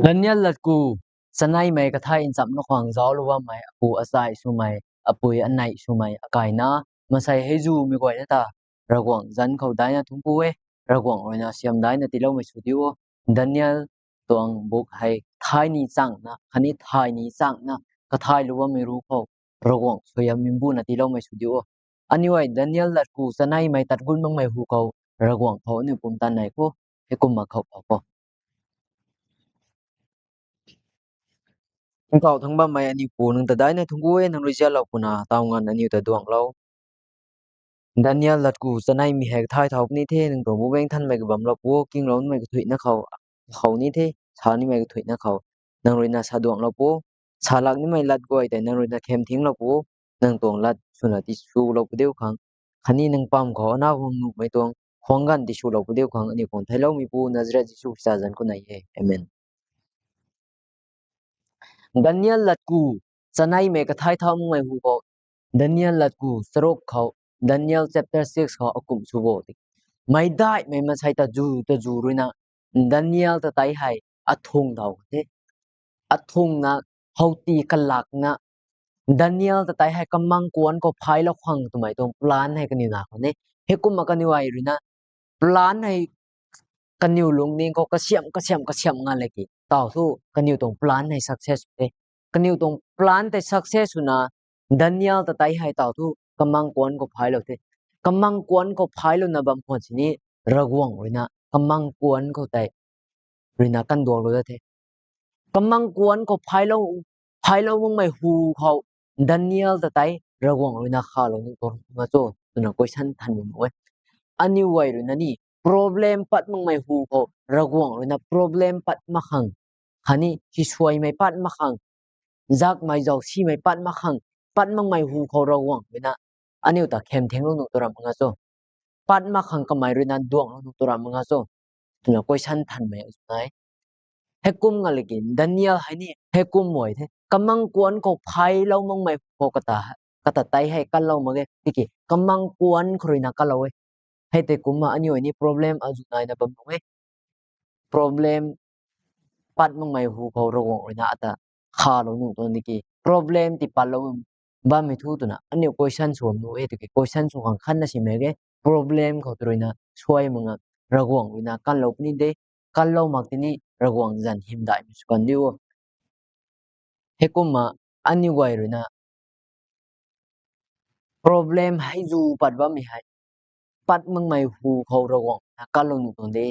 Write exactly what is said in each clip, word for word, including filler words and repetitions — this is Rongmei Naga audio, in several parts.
Daniel latku, chaneimei kathai nchamna khwang zauclou bammei apu achai swmei, apui anei swmei akaina, maansei hei zumei guayna ta Ravguangc zanc khou daina thungc ku e. Ravguangc ruina siam daina tiiloumei sw diu o. Daniel tuang buk hei thay ni changna khatni thay ni changna kathaylou bammei ru khou Ravguangc suaihiam mbuna tiiloumei sw diu o. Aniu hei Daniel latku chaneimei tat gun makmei hu khou Ravguangc khou aniu pumtan nei kho, heikumna khou khou kho. Nkauh thangc bammei aniu Pu, nang ta daina thungc ku e, nang rui zialou puna taw nganv aniu ta duanglou. Daniel latku chaneimei hei kathay thau puni the, nang tuang Bumaengh Nthanmei kabamlou pu, kingloumei kathuicna khou, khou ni the, sa nimei kathuicna khou, nang ruina sa duanglou pu, sa lak nimei lat guay tei nang ruina khem thinglou pu, nang tuang lat swna tiswlou pu diu khang, khatni nang pam khou ana guang nuhmei tuang khwang ganv tiswlou pu diu khang, aniu khang theiloumeipu Nazareth Jisu Khrista zanc khou nei e. Amen. Daniel latku chaneimei kathay thau makmei hu khou, Daniel latku charuk khou, Daniel chapter six khou akum sw bo tiki, meicdaihmei maansei ta zu ta zu ruina Daniel ta tei hei athung daw the. Athungna, howti kalakna, Daniel ta tei hei kamang kuanc khou phaylou khang twmei tuang plan hei kaniw na khou ne. Heikumna kaniw hei ruina plan hei kaniw lungning khou kasiam kasiam kasiam nga le ki, taw thu kaniw tuang plan hei success the. Kaniw tuang plan tei success swna Daniel ta tei hei taw thu kamang kuanc khou phaylou the. Kamang kuanc khou phaylouna bam khwan sini Ravguangc ruina kamang kuanc khou tei ruina kanduaklou da the. Kamang kuanc khou phaylou, phaylou makmei hu khou Daniel ta tei Ravguangc ruina khalou nuh tuang nga cho twna question than nuh e. Aniu guay ruina ni problem pat makmei hu khou Ravguangc ruina problem pat mak khang, khatni sisuaimei pat mak khang, zakmei zaucsimei pat mak khang, pat makmei hu khou Ravguangc ruina aniu ta khem thinglou nuh tu ram nga cho. Pat mak khang kamei ruina duanglou nuh tu ram nga cho twna question thanmei azu nai. Heikum nga le ki Daniel hei ni heikum mei the. Kamang kuanc khou phaylou makmei khou kata, kata tei hei kanlou mak ge. Tiki kamang kuanc khou ruina kanlou e. Hei tei kumna aniu ni problem azu naina bam nuh e. Problem pat makmei hu khou Ravguangc ruina ata khalou nuh tuang tiki problem tii patlou bammei thu twna aniu question sw bam nuh e tiki question sw khang khatna simei ge. Problem khou tei ruina suai mak nga, Ravguangc ruina kanlou puni de, kanlou mak tini Ravguangc zanc hymdaihmei sw kan diu o. Heikumna aniu guay ruina problem hei zu pat bammei hei, pat makmei hu khou Ravguangc ruina kanlou nuh tuang de.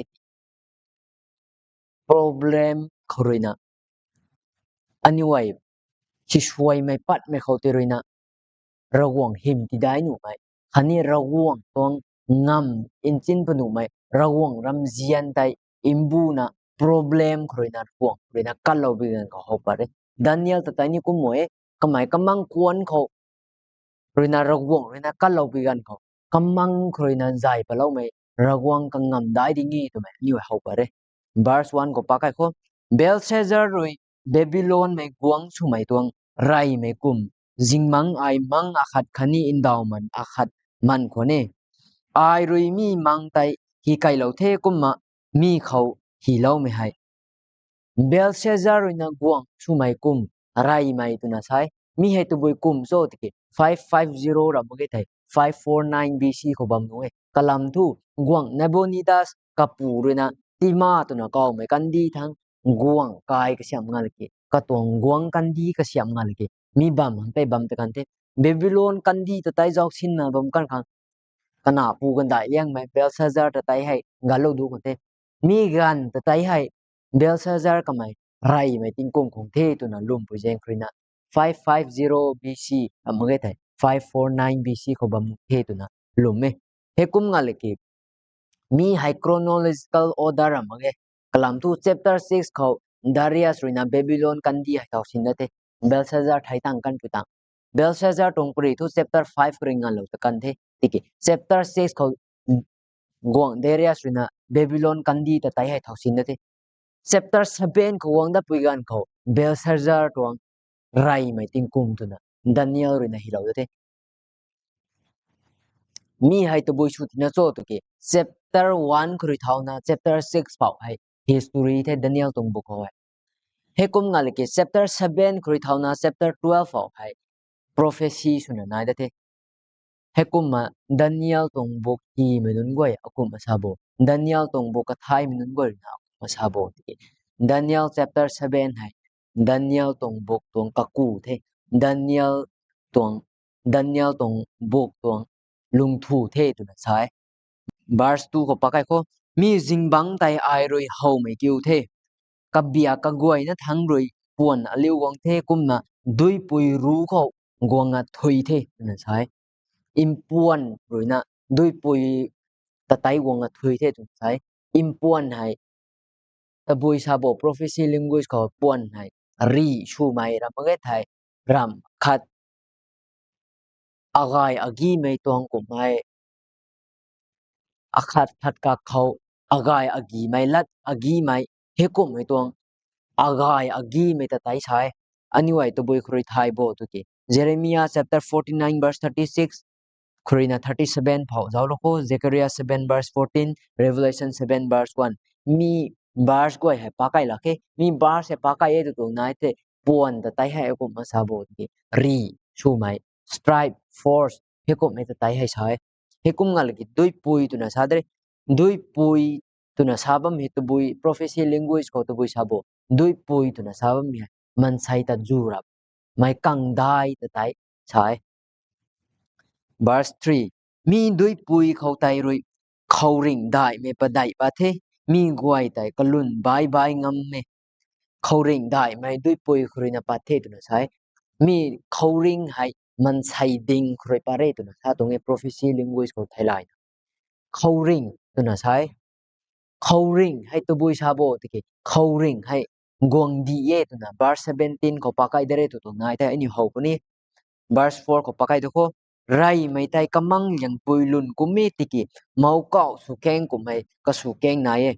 Problem khou ruina aniu guay sisuaimei patmei khou tei ruina Ravguangc hym tidai nuhmei, khatni Ravguangc tuang ngam nchin panuhmei, Ravguangc ramzian tei mbuna problem khou ruina Ravguangc ruina kanlou bi ganv khou how pat e. Daniel ta tei ni kum e, kamei kamang kuanc khou ruina Ravguangc ruina kanlou bi ganv khou, kamang khou ruina zay patloumei Ravguangc kangam dai ding e twmei aniu how pat e. Verse one khou pa kai kho, Belshazzar rui Babylonmei guangc swmei tuang reymei kum, zingmangc ai mang akhat khatni ndauhman akhat man khwan e. Ai rui mi mang tei hi kailou the kumna mi khou hyloumei hei Belshazzar ruina guangc swmei kum reymei twna sa e. Mi hei tabui kum cho tiki five five zero ra mak ge thei five four nine B C khou bam nuh e. Kalam thu guangc Nabonidus kapu ruina tima twna kawmei kandih thangc guangc kai kasiamh nga laki, katuang guangc kandih kasiamh nga laki, mi bam hang tei bam ta kan the. Babylon kandih ta tei zauc sinna bam kan khang, kanac pu gandaih liangmei Belshazzar ta tei hei ganlou du kan the. Mi ganv ta tei hei Belshazzar kamei reymei tingkum khang the twna lwmpui zaeng khou ruina five five zero B C ra mak ge thei five four nine B C khou bam the twna lwm e. Heikum nga laki, mi hei chronological order ra mak ge. Kalam thu chapter six khou Darius ruina Babylon kandih hei thau sinna the. Belshazzar thei tang kanpui tang, Belshazzar tuang pary thu chapter five khou rui nganlou ta kan the. Tiki chapter six khou guangc Darius ruina Babylon kandih ta tei hei thau sinna the. Chapter seven khou guang datpui ganv khou Belshazzar tuang reymei tingkum twna Daniel ruina hylou da the. Mi hei tabui sw tina cho tiki chapter one khou rui thauna chapter six pou hei history the Daniel tuang buk khou hei. Heikum nga laki chapter seven khou rui thauna chapter twelve hou hei prophecy swna nai da the. Heikumna Daniel tuang book hymei nunc guay akumhna sa bo, Daniel tuang book kathaymei nunc guay ruina akumhna sa bo tiki, Daniel chapter seven hei Daniel tuang book tuang kaku the, Daniel tuang, Daniel tuang book tuang lungthu the twna sa e. Verse two khou pakai khou, mi zingbangc tei ai rui howmei kiu the. Kabia kaguayna thangc rui puan aliu guang the, kumna duipui ru khou guang a thui the twna sa e. Mpuan ruina duipui ta tei guang a thui the twna sa e. Mpuan hei tabui sa bo prophecy language khou puan hei ri swmei ram mak ge thei, ram khat agay agimei tuang kummei, akhat khat kak khou agay agimei lat agimei, heikumhmei tuang agay agimei ta tei sa e. Aniu ai tabui khou rui thay bo tiki, Jeremiah chapter forty-nine verse thirty-six khou ruina thirty-seven phou zauclou khou, Zechariah seven verse fourteen, Revelation seven verse one. Mi verse guay hei pakai lak khe, mi verse hei pakai e tw tuang nai the, puan ta tei hei akumhna sa bo tiki, ri swmei, stripe, force, heikumhmei ta tei hei sa e. Heikum nga laki duipui twna sa de, duipui twna sa bam hei tabui prophecy language khou tabui sa bo, duipui twna sa bam hei maansei ta zu rap mei kangdai ta tei sa e. Verse three, mi duipui khou tei rui khouringh daihmei padeih pat the, mi guay tei kalun bai bai ngam e. Khouringh daihmei duipui khou ruina pat the twna sa e. Mi khouringh hei maansei ding khou rui pat re twna sa tuang e prophecy language khou theilayna. Khouringh twna sa e. Khouringh hei tabui sa bo tiki, khouringh hei guangcdic e twna verse seventeen khou pakai de re tw tuang nai the, aniu how puni. Verse four khou pakai tu khou, reymei tei kamang liangpui lun kum e tiki, mou kauh swkeng kummei kaswkeng nai e.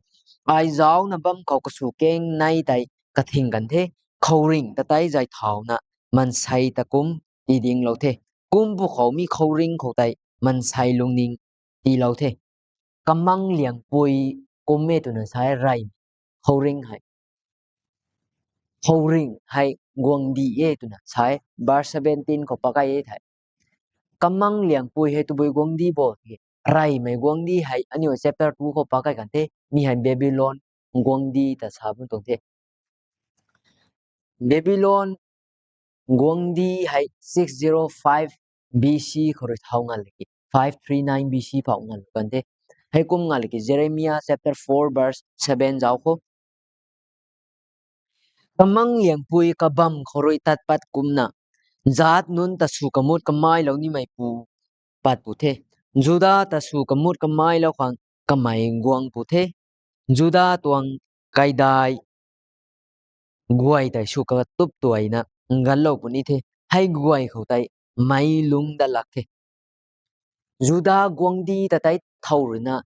Ai zaucna bam khou kaswkeng nei tei kathing kan the, khouringh ta tei zay thauna maansei ta kum tidinglou the. Kum pwkhou mi khouringh khou tei maansei lungning tiilou the. Kamang liangpui kum e twna sa e rey, khouringh hei. Khouringh hei guangcdic e twna sa e, verse seventeen khou pakai e thei. Kamang liangpui hei tabui guangcdic bo tiki, reymei guangcdic hei aniu chapter two khou pakai kan the, mi hei Babylon guangcdic ta sa bam tuang the. Babylon guangcdic hei six zero five B C khou rui thau nga laki five three nine B C phou ngalou kan the. Heikum nga laki Jeremiah chapter four verse seven zauc khou, kamang liangpui kabamv khou rui tat pat kumna, zaat nunc ta sw kamut kamailou nimei pu pat pu the. Juda ta sw kamut kamailou khang kamei guang pu the. Juda tuang kaidai guay tei sw katup tuayna nganlou puni the. Hei guay khou tei meic lungc dat lak the. Juda guangcdic ta tei thow ruina,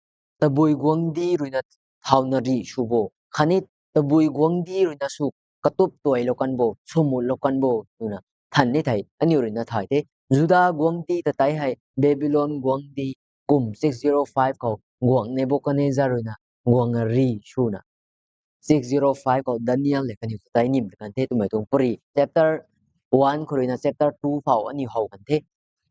tabui guangcdic ruina thauna rih sw bo, khatni tabui guangcdic ruina sw katup tuailou kan bo, swmutlou kan bo twna than ni thei aniu ruina thay the. Juda guangcdic ta tei hei Babylon guangcdic kum six zero five khou guangc Nebuchadnezzar ruina guang a rih swna, six zero five khou Daniel le kaniw ta tei nim kan the twmei tuang puri chapter one khou ruina chapter two phou aniu how kan the.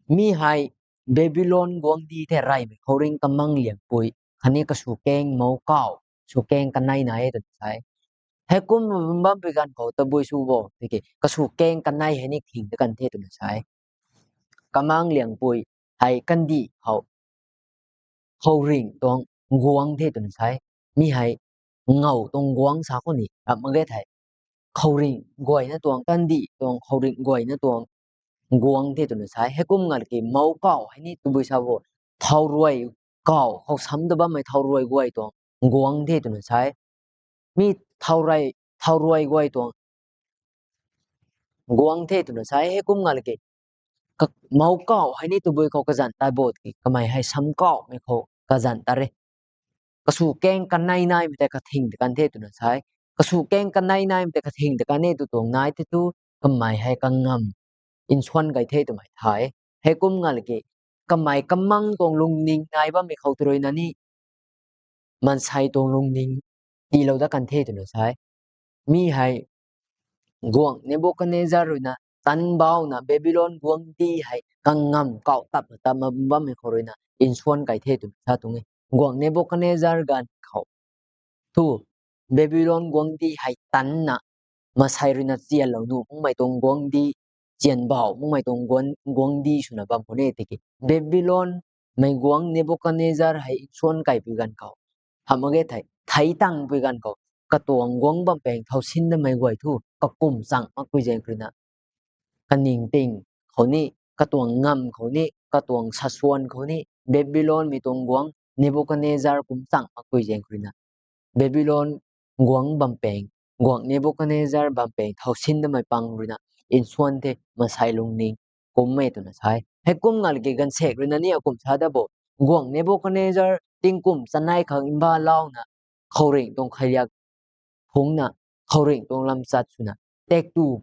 Mi hei Babylon guangcdic the, reymei khouringh, kamang liangpui, khatni kaswkeng mou kauh, swkeng kanei nai e twna sa e. Heikum bampui ganv khou tabui sw bo tiki kaswkeng kanei hei ni thing ta kan the twna sa e. Kamang liangpui hei kandih khou khouringh tuang guangc the twna sa e. Mi hei ngaw tuang guangc sa khou ni rap mak ge thei, khouringh guayna tuang, kandih tuang khouringh guayna tuang guangc the twna sa e. Heikum nga laki mou kauh hei ni tabui sa bo, thauruai kauh khou sam ta bammei thauruai guay tuang guangc the twna sa e. Mi thauruai, thauruai guay tuang guangc the twna sa e. Heikum nga laki mou kauh hei ni tabui khou kazanc tat bo tiki kamei hei sam kauhmei khou kazanc tat re. Kaswkeng kanei naimei tei kathing ta kan the twna sa e. Kaswkeng kanei naimei tei kathing ta kan e tw tuang nai the tu, kamei hei kangam nsuan kay the twmei tha e. Heikum nga laki kamei kamang tuang lungning nai bammei khou tei ruina ni maansei tuang lungning tiilou dat kan the twna sa e. Mi hei guangc Nebukadnezar ruina tanbauna Babylon guangcdic hei kangamv kauh tap tap ma bammei khou ruina nsuan kai the twmei sa tuang e. Guangc Nebukadnezar ganv khou thu Babylon guangcdic hei tanna, mansei ruina chianlou nuh makmei tuang guangcdic, chianbau makmei tuang guangc, guangcdic swna bam khou ne tiki Babylonmei guangc Nebukadnezar hei nsuan kaipui ganv khou, hamh mak ge thei, thei tangpui ganv khou, katuang guangc bampaeng thau sin damei guay thu kakum chang makpui zaeng ruina, kaningting khou ni, katuang ngamv khou ni, katuang saswan khou ni, Babylonmei tuang guangc Nebukadnezar kum chang makpui zaeng ruina, Babylon guangc bampaeng, guangc Nebukadnezar bampaeng thau sin damei pang ruina nsuan the, mansei lungning kummei twna sa e. Heikum ngalki gaanvsaekc ruina ni akum sa da bo, guangc Nebukadnezar tingkum chanei khang mbalauna, khouringh tuang khailiak phungcna, khouringh tuang lamchat swna, taektw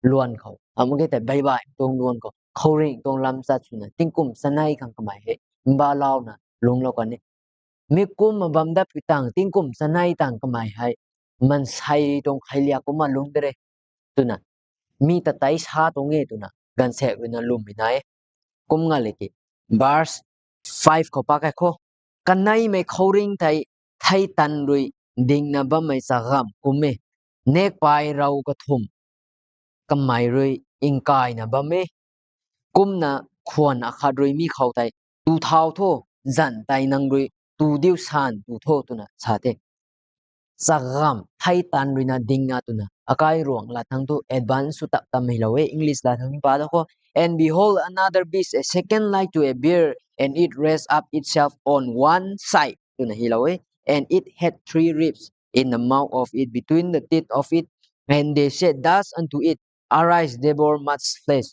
luan khou, hamh mak ge thei baibai tuang luan khou, khouringh tuang lamchat swna tingkum chanei khang kamei hei mbalauna lungclou kan e. Mi kumna bam dat pui tang, tingkum chanei tang kamei hei mansei tuang khailiak kumna lungc de re twna, mi ta tei sa tuang e twna gaanvsaekc ruina lwmmei nai e. Kum ngalki, verse five khou pa kai khou, kaneimei khouringh tei theitan rui dingna bammei chagamv kum e, nekpai rau kathumh kamei rui nkaina bam e. Kumna khwan akhat rui mi khou tei tu thau tho, zanc tei nang rui tu diu san tu tho twna sa the. Chagamv theitan ruina dingna twna akai ruangc lat thangc thu advance sw tap tam hei lou e, English lat thangc ni pa da khou, And behold, another beast, a second like to a bear, and it raised up itself on one side twna hei lou e, and it had three ribs in the mouth of it, between the teeth of it, and they said thus unto it, Arise, devour much flesh.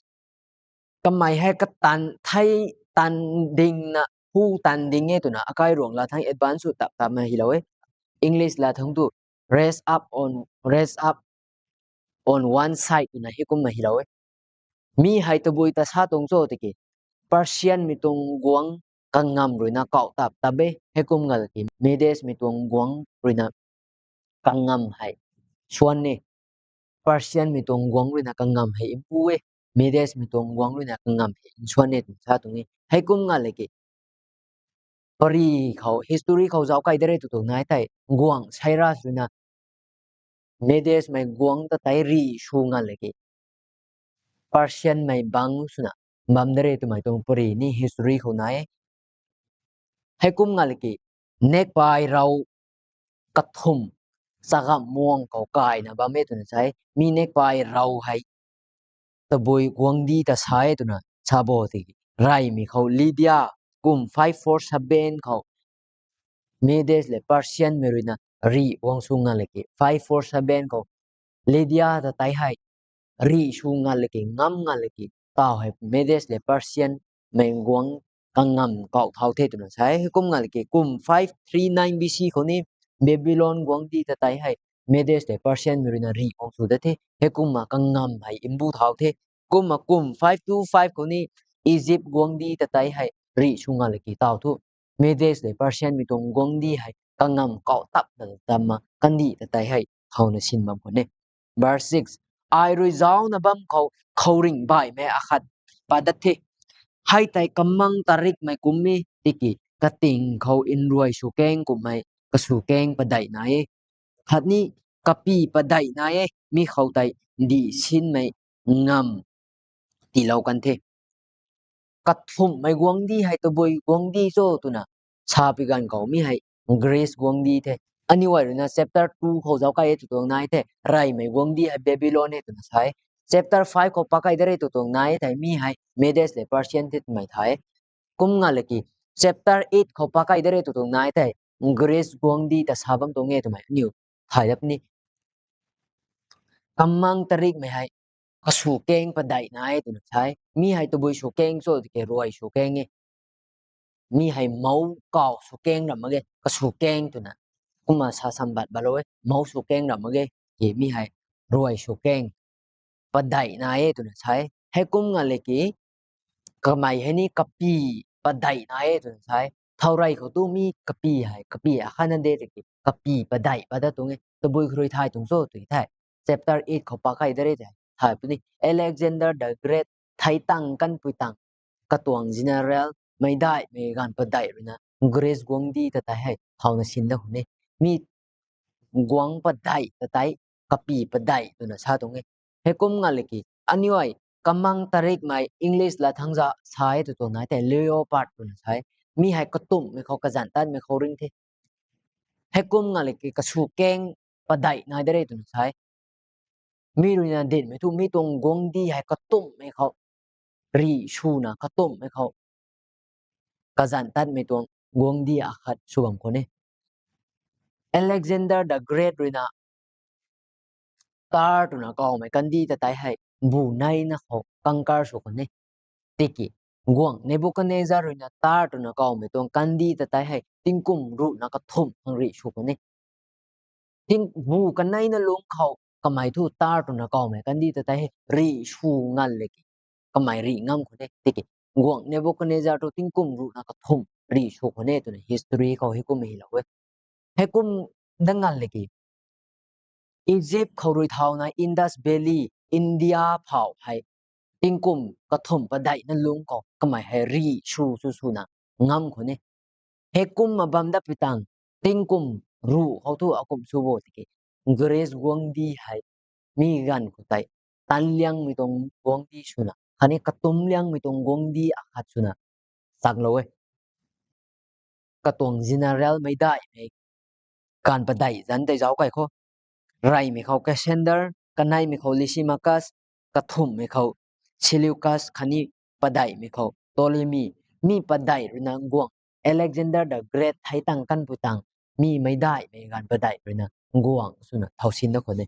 Kamei hei katan thei tan dingna, hu tan ding e twna akai ruangc lat thangc advance sw tap tap na hei lou e, English lat thangc thu, raise up on, raise up on one side twna heikumna hei lou e. Mi hei tabui ta sa tuang cho tiki, Persianmei tuang guangc kangamv ruina kauh tap tap e, heikum ngalki Medesmei tuang guangc ruina kangamv hei nsuan e. Persianmei tuang guangc ruina kangamv hei mbu e, Medesmei tuang guangc ruina kangamv hei nsuan e twna sa tuang e. Heikum ngalki, pary khou, history khou zauc kai de re tw tuang nai thei, guangc Cyrus ruina Medesmei guangc ta tei rih sw ngalki, Persianmei bangc swna bam de re twmei tuang pary ni history khou nai e. Heikum ngalki, nekpai rau kathumh chagamv muang khou kaina bam e twna sa e. Mi nekpai rau hei tabui guangcdic ta sa e twna sa bo tiki, reymei khou Lydia, kum five four seven khou Medes lev Persianmei ruina rih guang sw ngalki, five four seven khou Lydia ta tei hei rih sw ngalki, ngam ngalki, taw hei Medes lev Persianmei guangc kangamv kauh thau the twna sa e. Heikum ngalki, kum five three nine B C khou ni Babylon guangcdic ta tei hei Medes lev Persianmei ruina rih guang sw dat the. Heikumna kangamv hei mbu thau the. Kumna kum five two five khou ni Egypt guangcdic ta tei hei rih sw ngalki, taw thu Medes lev Persianmei tuang guangcdic hei kangamv kauh tap ta tamna kandih ta tei hei howna sin bam khwan e. Verse six, Ai rui zaucna bam khou khouringh baihmei akhat pat dat the. Hei tei kamang tarikmei kum e, tiki kating khou nruai swkaeng kummei kaswkaeng padeih nai e. Khatni kapy padeih nai e, mi khou tei dih sinmei ngamv tiilou kan the. Kathumhmei guangcdic hei tabui guangcdic cho twna sapui ganv khou mi hei Greece guangcdic the. Aniu ai ruina chapter two khou zauc kai e tw tuang nai the, reymei guangcdic hei Babylon e twna sa e. Chapter five khou pakai dat re tw tuang nai thei mi hei Medes lev Persian the twmei thay e. Kum ngalki, chapter eight khou pakai dat re tw tuang nai thei Greece guangcdic ta sa bam tuang e twmei aniu thay dat puni. Kamang tarikmei hei kaswkaeng padeih nai e twna sa e. Mi hei tabui swkaeng cho tiki ruai swkaeng e. Mi hei mouc kauh swkaeng ram mak ge, kaswkaeng twna. Kumna sa sambat balou e, mouc swkaeng ram mak ge, ki mi hei ruai swkaeng padeih nai e twna sa e. Heikum ngalki, kamei hei ni kapy padeih nai e twna sa e. Thaurey khou tu mi kapy hei, kapy akhatna de tiki kapy padeih pat dat tuang e. Tabui kharui thay tuang cho tw thei, chapter eight khou pakai de re tei thay puni. Alexander the Great thei tang kanpui tang katuang general meicdaihmei ganv padeih ruina Greece guangcdic ta tei hei thauna sin da khou ne. Mi guangc padeih ta tei, kapy padeih twna sa tuang e. Heikum nga le ki, aniu ai kamang tarikmei English lat thangc za sa e tw tuang nai tei leopard twna sa e. Mi hei katumhmei khou, kazanc tatmei khou ring the. Heikum nga le ki, kasw keng padeih nai de re twna sa e. Mi ruina dinhmei thu mi tuang guangcdic hei katumhmei khou, rih swna katumhmei khou, kazanc tatmei tuang guangcdic akhat sw bam khou ne. Alexander the Great ruina Tar twna kawmei kandih ta tei hei bu neina khou conquer sw khou ne. Tiki guangc Nebuchadnezzar ruina Tar twna kawmei tuang kandih ta tei hei tingkum ruhna kathumh khang rih sw khou ne. Ting bu kaneina lungc khou kamei thu Tar twna kawmei kandih ta tei hei rih sw ngan le ki, kamei rih ngam khou ne. Tiki guangc Nebuchadnezzar thu tingkum ruhna kathumh rih sw khou ne twna history khou heikum hei lou e. Heikum da ngan le ki, Egypt khou rui thauna Indus Valley, India phau hei tingkum kathumh padeihna lungc khou kamei hei rih sw sw swna ngam khou ne. Heikumna bam dat pui tang, tingkum ruh khou thu akumh sw bo tiki, Greece guangcdic hei mi ganv khou tei tan liangmei tuang guangcdic swna khatni katumc liangmei tuang guangcdic akhat swna saklou e. Katuang general meicdaihmei ganv padeih zanc tei zauc kai khou, reymei khou Cassander, kaneimei khou Lysimachus, kathumhmei khou Seleucus khatni padeihmei khou Ptolemy. Mi padeih ruina guangc Alexander the Great thei tang kanpui tang, mi meicdaihmei ganv padeih ruina guangc swna thau sin da khou ne.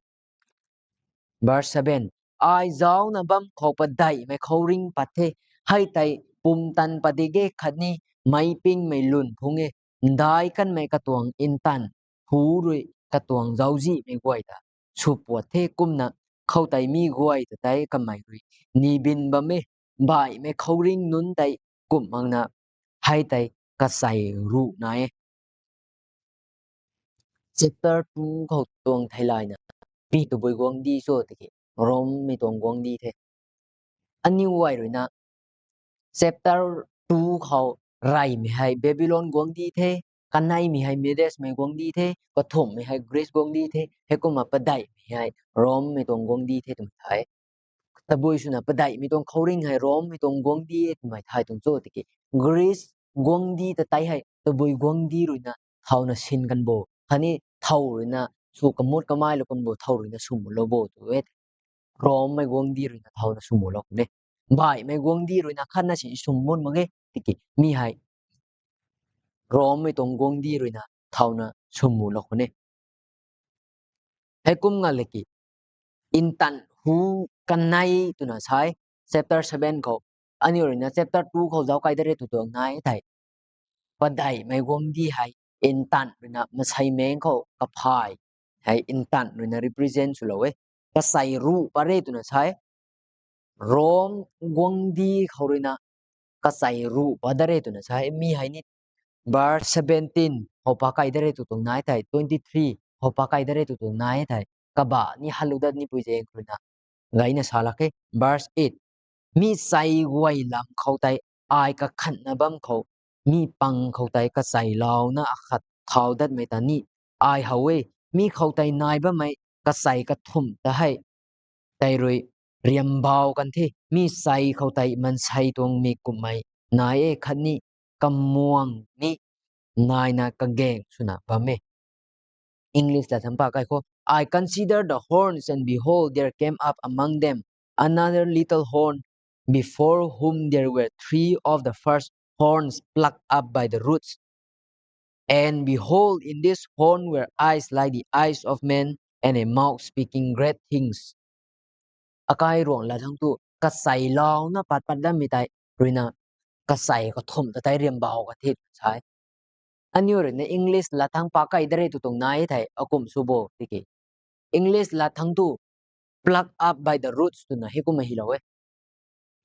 Verse seven, ai zaucna bam khou padeihmei khou ring pat the, hei tei pumtan padik e khatni meicpingmei lun phungc e, ndai kanmei katuang ntanv hu rui katuang zauczihmei guay ta sw puat the kumna, khoutei mi guay ta tei kamei rui nibin bam e, baihmei khou ring nunc tei kumh makna, hei tei kachei ruh nai e. Chapter two khou tuang theilayna, pi tabui guangcdic cho tiki, Rommei tuang guangcdic the. Aniu guay ruina chapter two khou reymei hei Babylon guangcdic the, kaneimei hei Medesmei guangcdic the, kathumhmei hei Greece guangcdic the, heikumna padeihmei hei Rommei tuang guangcdic the twmei the. Tabui swna padeihmei tuang khouringh hei Rommei tuang guangcdic e twmei thay tuang cho tiki, Greece guangcdic ta tei hei tabui guangcdic ruina thauna sin kan bo, khatni thow ruina sw kamut kamei lou kan bo, thow ruina swmulou bo tw e. Rommei guangcdic ruina thauna swmulou khou ne. Baihmei guangcdic ruina khatna si swmut mak ge tiki, mi hei Rommei tuang guangcdic ruina thauna swmulou khou ne. Heikum nga le ki, ntanv hu kanei twna sa e, chapter seven khou. Aniu ruina chapter two khou zauc kai dat re tw tuang nai thei, padeihmei guangcdic hei ntanv ruina mansei meng khou kaphay hei ntanv ruina represent swlou e. Kachei ruh pat re twna sa e. Rom guangcdic khou ruina kachei ruh pat dat re twna sa e. Mi hei ni verse seventeen khou pakai dat re tw tuang nai thei, twenty-three khou pakai dat re tw tuang nai thei, kabah ni halu dat ni pui zaeng khou ruina gayna sa lak e. Verse eight, mi chei guay lam khou tei ai kakhanna bam khou, mi pang khou tei kacheilouna akhat thau datmei ta ni ai how e. Mi khou tei nai bammei kachei kathumh ta hei tei rui riambau kan the. Mi chei khou tei mansei tuang mik kumhmei nai e khatni kamuang ni naina kagaeng swna bam e. English lat thangc pakai khou, I considered the horns, and behold, there came up among them another little horn, before whom there were three of the first horns plucked up by the roots. And behold, in this horn were eyes like the eyes of men, and a mouth speaking great things. Akai ruangc lat thangc tu kacheilouna pat pat datmei tei ruina kachei kathumh ta tei riambau ka the sa e. Aniu ruina English lat thangc pakai dat re tw tuang nai thei akumh sw bo tiki, English lat thangc tu pluck up by the roots twna heikumna hylou e.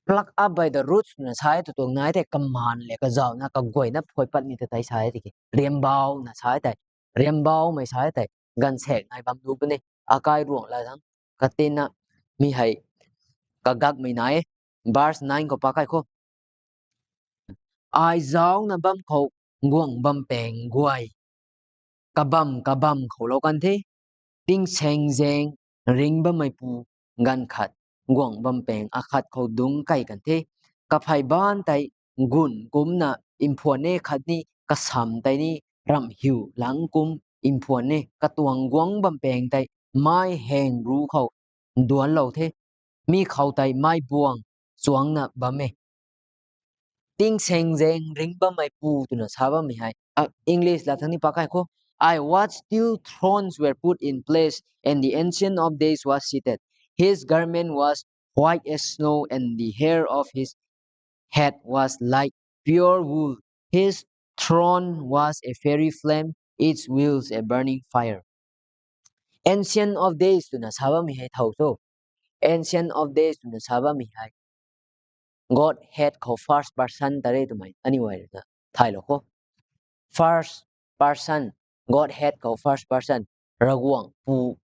Pluck up by the roots twna sa e tw tuang nai thei kamaan le kazauhna kaguayna phuai patmei ta tei sa e tiki, riambauna sa e tei, riambaumei sa e tei, gaanvsaekc nai bam nuh puni. Akai ruangc lat thangc katina mi hei kagakmei nai e. Verse nine khou pakai khou, ai zaucna bam khou guang bam peng guay kabam kabam khou lou kan the. Tingsaengzaeng ringc bammeipu ganv khat guang bam peng akhat khou dungc kai kan the. Kaphey baanc tei gun kumcna mphwan e khatni kasam tei ni ramh hiu lang kum mphwan e. Katuang guang bam peng tei mai heng ru khou duanclou the. Mi khou tei mei buang chuangcna bam e. Tingsaengzaeng ringc bammeipu twna sa bammei hei, English lat thangc ni pakai khou, I watched till thrones were put in place, and the Ancient of Days was seated. His garment was white as snow, and the hair of his head was like pure wool. His throne was a fiery flame, its wheels a burning fire. Ancient of Days twna sa bammei hei thow cho? Ancient of Days twna sa bammei hei Godhead khou first person ta re twmei aniu guay ruina thaylou khou. First person, Godhead khou first person, Ravguangc Pu,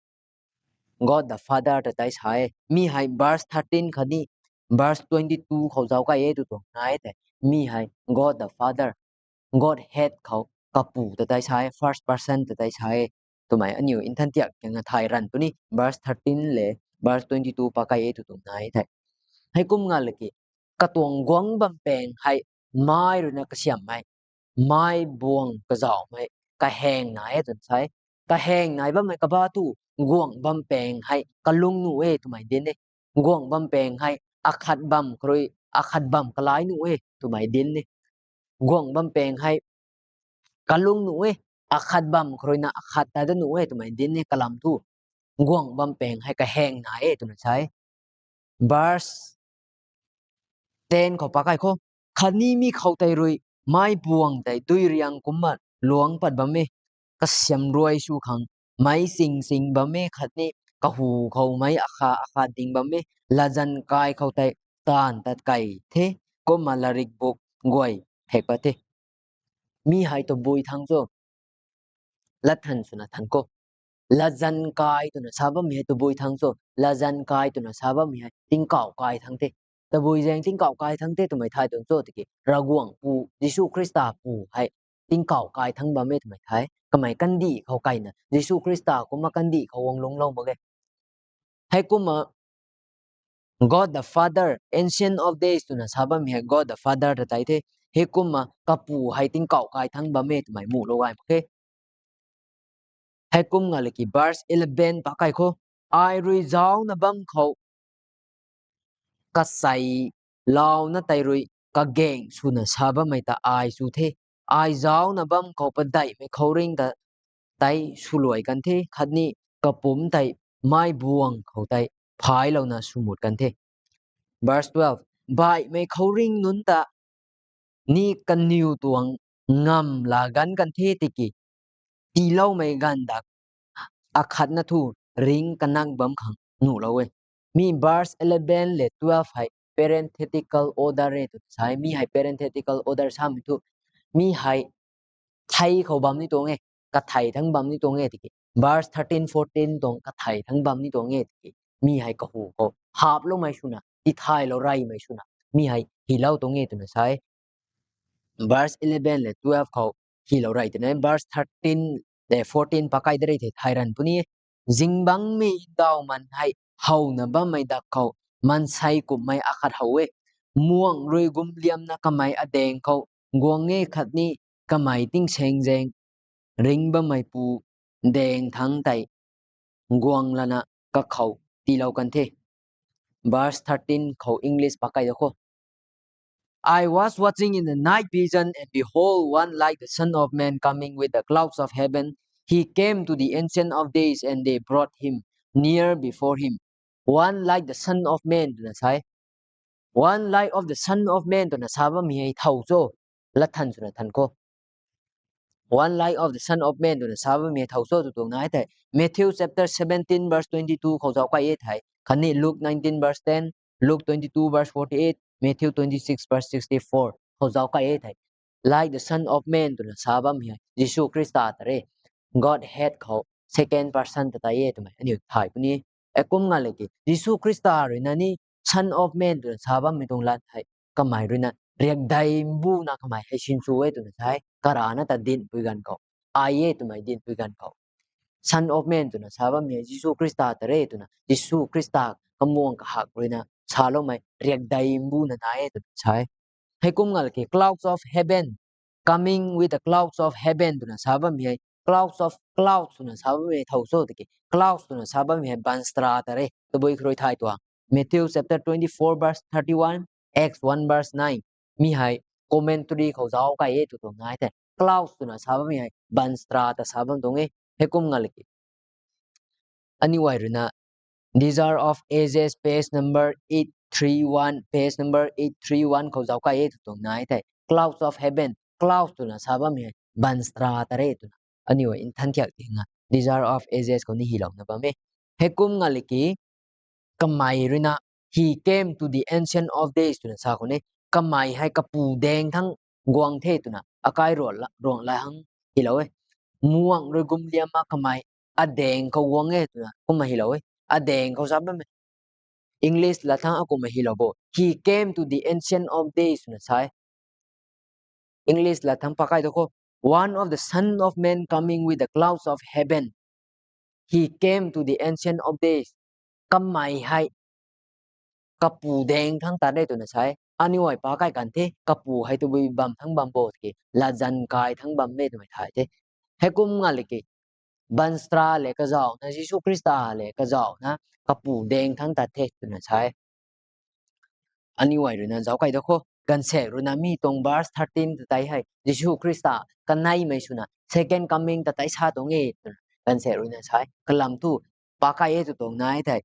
God the Father ta tei sa e. Mi hei verse thirteen khatni verse twenty two khou zauc kai e tw tuang nai tei. Mi hei God the Father, Godhead khou kapu ta tei sa e, first person ta tei sa e twmei aniu nthan tiak kiangna thay ranv puni. Verse thirteen le verse twenty two pakai e tw tuang nai tei. Heikum nga laki, katuang guang bam peng hei mai ruina kasiamhmei, mai buang kazauhmei, kaheng nai e twna sa e. Kaheng nai bammei kaba tu guang bam peng hei kalung nuh e twmei dinc e. Guang bam peng hei akhat bam kharui akhat bam kalai nuh e twmei dinc e. Guang bam peng hei kalung nuh e, akhat bam kharuina akhat ta da nuh e twmei dinc e kalam thu. Guang bam peng hei kaheng nai e twna sa e. Verse ten khou pakai khou, khatni mi khou tei rui mei buang tei dui riang kumcna luangc pat bam e. Kasiam ruai sw khang meic ching ching bam e khatni kahu khou meic akhat akhat ding bam e. Latzan kai khou tei taanv tat kei the, kumna latrikbuk guay phek pat the. Mi hei tabui thangc cho? Lat than swna than khou, latzan kai twna sa bammei hei tabui thangc cho? Latzan kai twna sa bammei hei tingkauh kai thangc the. Tabui zaeng tingkauh kai thangc the twmei thay tuang cho tiki, Ravguangc Pu, Jisu Khrista Pu hei tingkauh kai thangc bam e twmei the. Kamei kandih khou kaina Jisu Khrista kumna kandih khou guang lungclou mak e. Heikumna God the Father, Ancient of Days twna sa bammei hei God the Father ta tei the. Heikumna kapu hei tingkauh kai thangc bam e twmei muhlou gay mak khe. Heikum nga laki verse eleven pakai khou, ai rui zaucna bam khou kasei launa tei rui kagaeng swna sa bammei ta ai sw the. Ai zaucna bam khou padeihmei khouringh ta tei swluai kan the khatni kapumc tei mei buang khou tei phailouna swmut kan the. Verse twelve, baihmei khouringh nunc ta ni kaniw tuang ngamv laa ganc kan the tiki, tiiloumei ganv dak akhatna thu ringc kanak bam khang nuhlou e. Mi verse eleven le twelve hei parenthetical order e tw sa e. Mi hei parenthetical order samei thu, mi hei thei khou bam ni tuang e, kathei thangc bam ni tuang e tiki, verse thirteen, fourteen tuang kathei thangc bam ni tuang e tiki, mi hei kahu khou haploumei swna, tithaylou reymei swna mi hei hylou tuang e twna sa e. Verse eleven le twelve khou hylou rey twna, verse thirteen le fourteen pakai da rey thei thay ranv puni e. Zingbangcmei ndauhman hei howna bammei dak khou maansei kumhmei akhat how e. Muang rui gumliamna kamei adaeng khou guang e khatni kamei tingsaengzaeng ringc bammeipu daeng thangc tei guang lana kakhou tiilou kan the. Verse thirteen khou English pakai da khou, I was watching in the night vision, and behold, one like the Son of Man coming with the clouds of heaven. He came to the Ancient of Days, and they brought him near before him. One like the Son of Man twna sa e. One like of the Son of Man twna sa bammei hei thow cho? Lat than swna than khou. One like of the Son of Man twna sa bammei hei thow cho tw tuang nai thei, Matthew chapter seventeen verse twenty two khou zauc kai e thei, khatni Luke nineteen verse ten, Luke twenty two verse forty eight, Matthew twenty six verse sixty four khou zauc kai e thei, like the Son of Man twna sa bammei hei Jisu Khrista ta re. Godhead khou second person ta tei e twmei aniu thay puni. Heikum ngalki Jisu Khrista ruina ni Son of Man twna sa bammei tuang lat hei kamei ruina riakdei mbuna kamei hei sinsw e twna sa e. Karana ta dinhpui ganv khou, ai e twmei dinhpui ganv khou, Son of Man twna sa bammei hei Jisu Khrista ta re twna, Jisu Khrista kamuang kahak ruina saloumei riakdei mbuna nai e twna sa e. Heikum ngalki clouds of heaven, coming with the clouds of heaven twna sa bammei hei, clouds of, clouds twna sa bammei hei thow cho tiki, clouds twna sa bammei hei baanchara ta re, tabui kharui thay tuang. Matthew chapter twenty-four verse thirty-one, Acts one verse nine. Mi hei commentary khou zauc kai e tw tuang nai the. Clouds twna sa bammei hei baanchara ta sa bam tuang e. Heikum ngalki aniu ai ruina Desire of Ages, page number eight three one, page number eight three one khou zauc kai e tw tuang nai the. Clouds of heaven, clouds twna sa bammei hei baanchara ta re twna aniu ai nthan thiak tinga Desire of Ages khou ni hylouna bam e. Heikum ngalki kamei ruina, He came to the Ancient of Days twna sa khou ni, kamei hei kapu daeng thangc guang the twna akai ruang la, ruang la hang hylou e. Muang rui gumliamna kamei adaeng khou guang e twna kumna hylou e. Adaeng khou sa bammei English lat thangc akumna hylou bo, He came to the Ancient of Days twna sa e. English lat thangc pakai tu khou, One of the Son of Man coming with the clouds of heaven. He came to the Ancient of Days. Kamei hei kapu daeng thangc tat e twna sa e. Aniu ai pakai kan the, kapu hei tabui bam thangc bam bo tiki, latzan kai thangc bam e twmei thay the. Heikum ngalki baanchara le kazauhna, Jisu Khrista le kazauhna kapu daeng thangc tat the twna sa e. Aniu ai ruina zauc kai da khou, gaanvsaekc ruina mi tuang verse thirteen ta tei hei Jisu Khrista kaneimei swna second coming ta tei sa tuang e twna gaanvsaekc ruina sa e. Kalam thu pakai e tw tuang nai thei,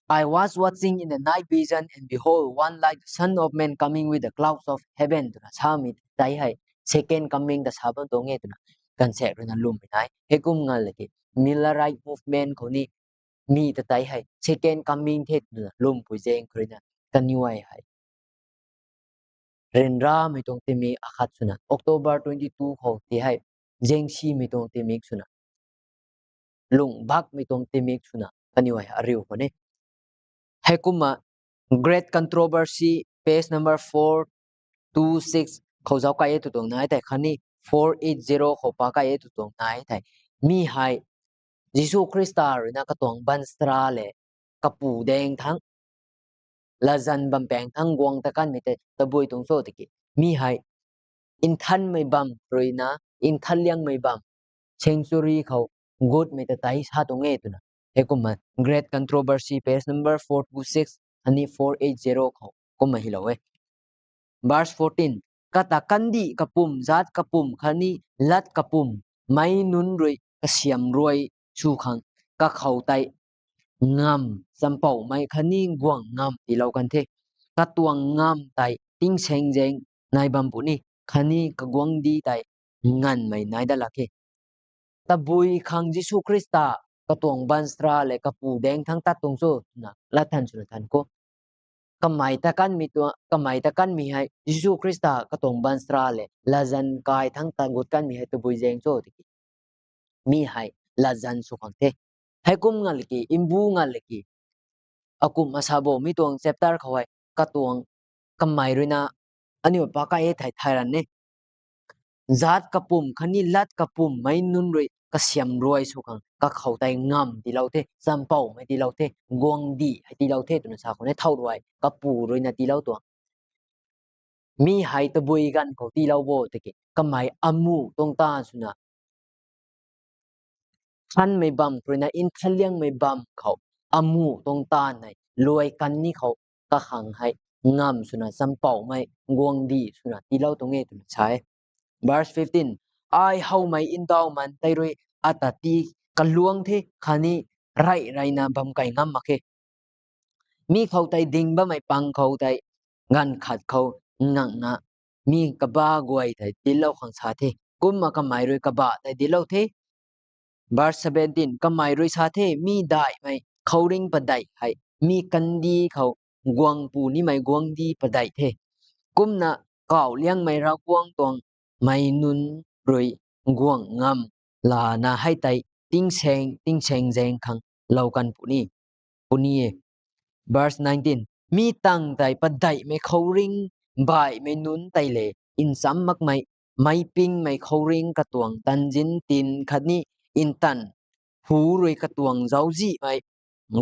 I was watching in the night vision, and behold, one like the Son of Man coming with the clouds of heaven twna samei tei hei second coming ta sa bam tuang e twna gaanvsaekc ruina lwmmei nai. Heikum ngalki Millerite movement khou ni mi ta tei hei second coming the twna lwmpui zaeng khou ruina kaniw ai hei ryanramei tuang tingmik akhat swna, October twenty-two khou ti hei zaengsimei tuang tingmik swna, lung bakmei tuang tingmik swna kaniw ai ariu khou ni. Heikumna Great Controversy, page number four two six khou zauc kai e tw tuang nai thei khatni four eight zero khou pakai e tw tuang nai thei, mi hei Jisu Khrista ruina katuang baanchara le kapu daeng thangc, latzan bam paeng thangc guang ta kanmei tei tabui tuang cho tiki, mi hei nthanmei bam ruina nthanliangmei bam sanctuary khou gutmei ta tei sa tuang e twna. Heikumna Great Controversy, page number four two six khatni four eight zero khou kumna hylou e. Verse fourteen, kata kandih kapwm, zaat kapwm khatni lat kapwm meic nunc rui kasiam ruai sw khang kakhou tei ngamv, champoumei khatni guang ngamv tiilou kan the. Katuang ngamv tei tingsaengzaeng nai bam puni, khatni kaguangcdic tei nganvmei nai dat lak khe. Tabui khang Jisu Khrista katuang baanchara le kapu daeng thangc tat tuang cho twna lat than swna than khou, kamei ta kanmei tuang, kamei ta kanmei hei Jisu Khrista katuang baanchara le latzan kai thangc ta gut kanmei hei tabui zaeng cho tiki, mi hei latzan sw khang the. Heikum ngalki, mbu ngalki, akumhna sa bo mi tuang chapter khou hei katuang kamei ruina aniu pakai e thei thay ran e. Zaat kapwm khatni lat kapwm meic nunc rui kasiam ruai sw khang kakhou tei ngamv tiilou the, champoumei tiilou the, guangcdic hei tiilou the twna sa khou ni thow ruai kapu ruina tiilou tuang. Mi hei tabui ganv khou tiilou bo tiki, kamei amuh tuang taanv swna nthanmei bam khou ruina nthanliangmei bam khou amuh tuang taanv hei luai kan ni khou kakhang hei ngamv swna champoumei guangcdic swna tiilou tuang e twna sa e. Verse fifteen, ai howmei ndauhman tei rui ata ti kaluang the khatni rey reyna bam key ngam mak khe. Mi khou tei ding bammei pang khou tei ganv khat khou ngangna mi kabah guay tei dinclou khang sa the. Kumna kamei rui kabah tei dinclou the. Verse seventeen, kamei rui sa the, mi daihmei khouringh padeih hei mi kandih khou guangpu nimei guangcdic padeih the. Kumna kauh liangmei Ravguangc tuang meic nunc rui guang ngamv lana hei tei tingsaeng tingsaengzaeng khang lou kan puni. puni e. Verse nineteen, mi tangv tei padeihmei khouringh, baihmei nunc tei le, ncham makmei, meicpingmei khouringh katuang tanzinc tin khatni ntanv hu rui katuang zauczihmei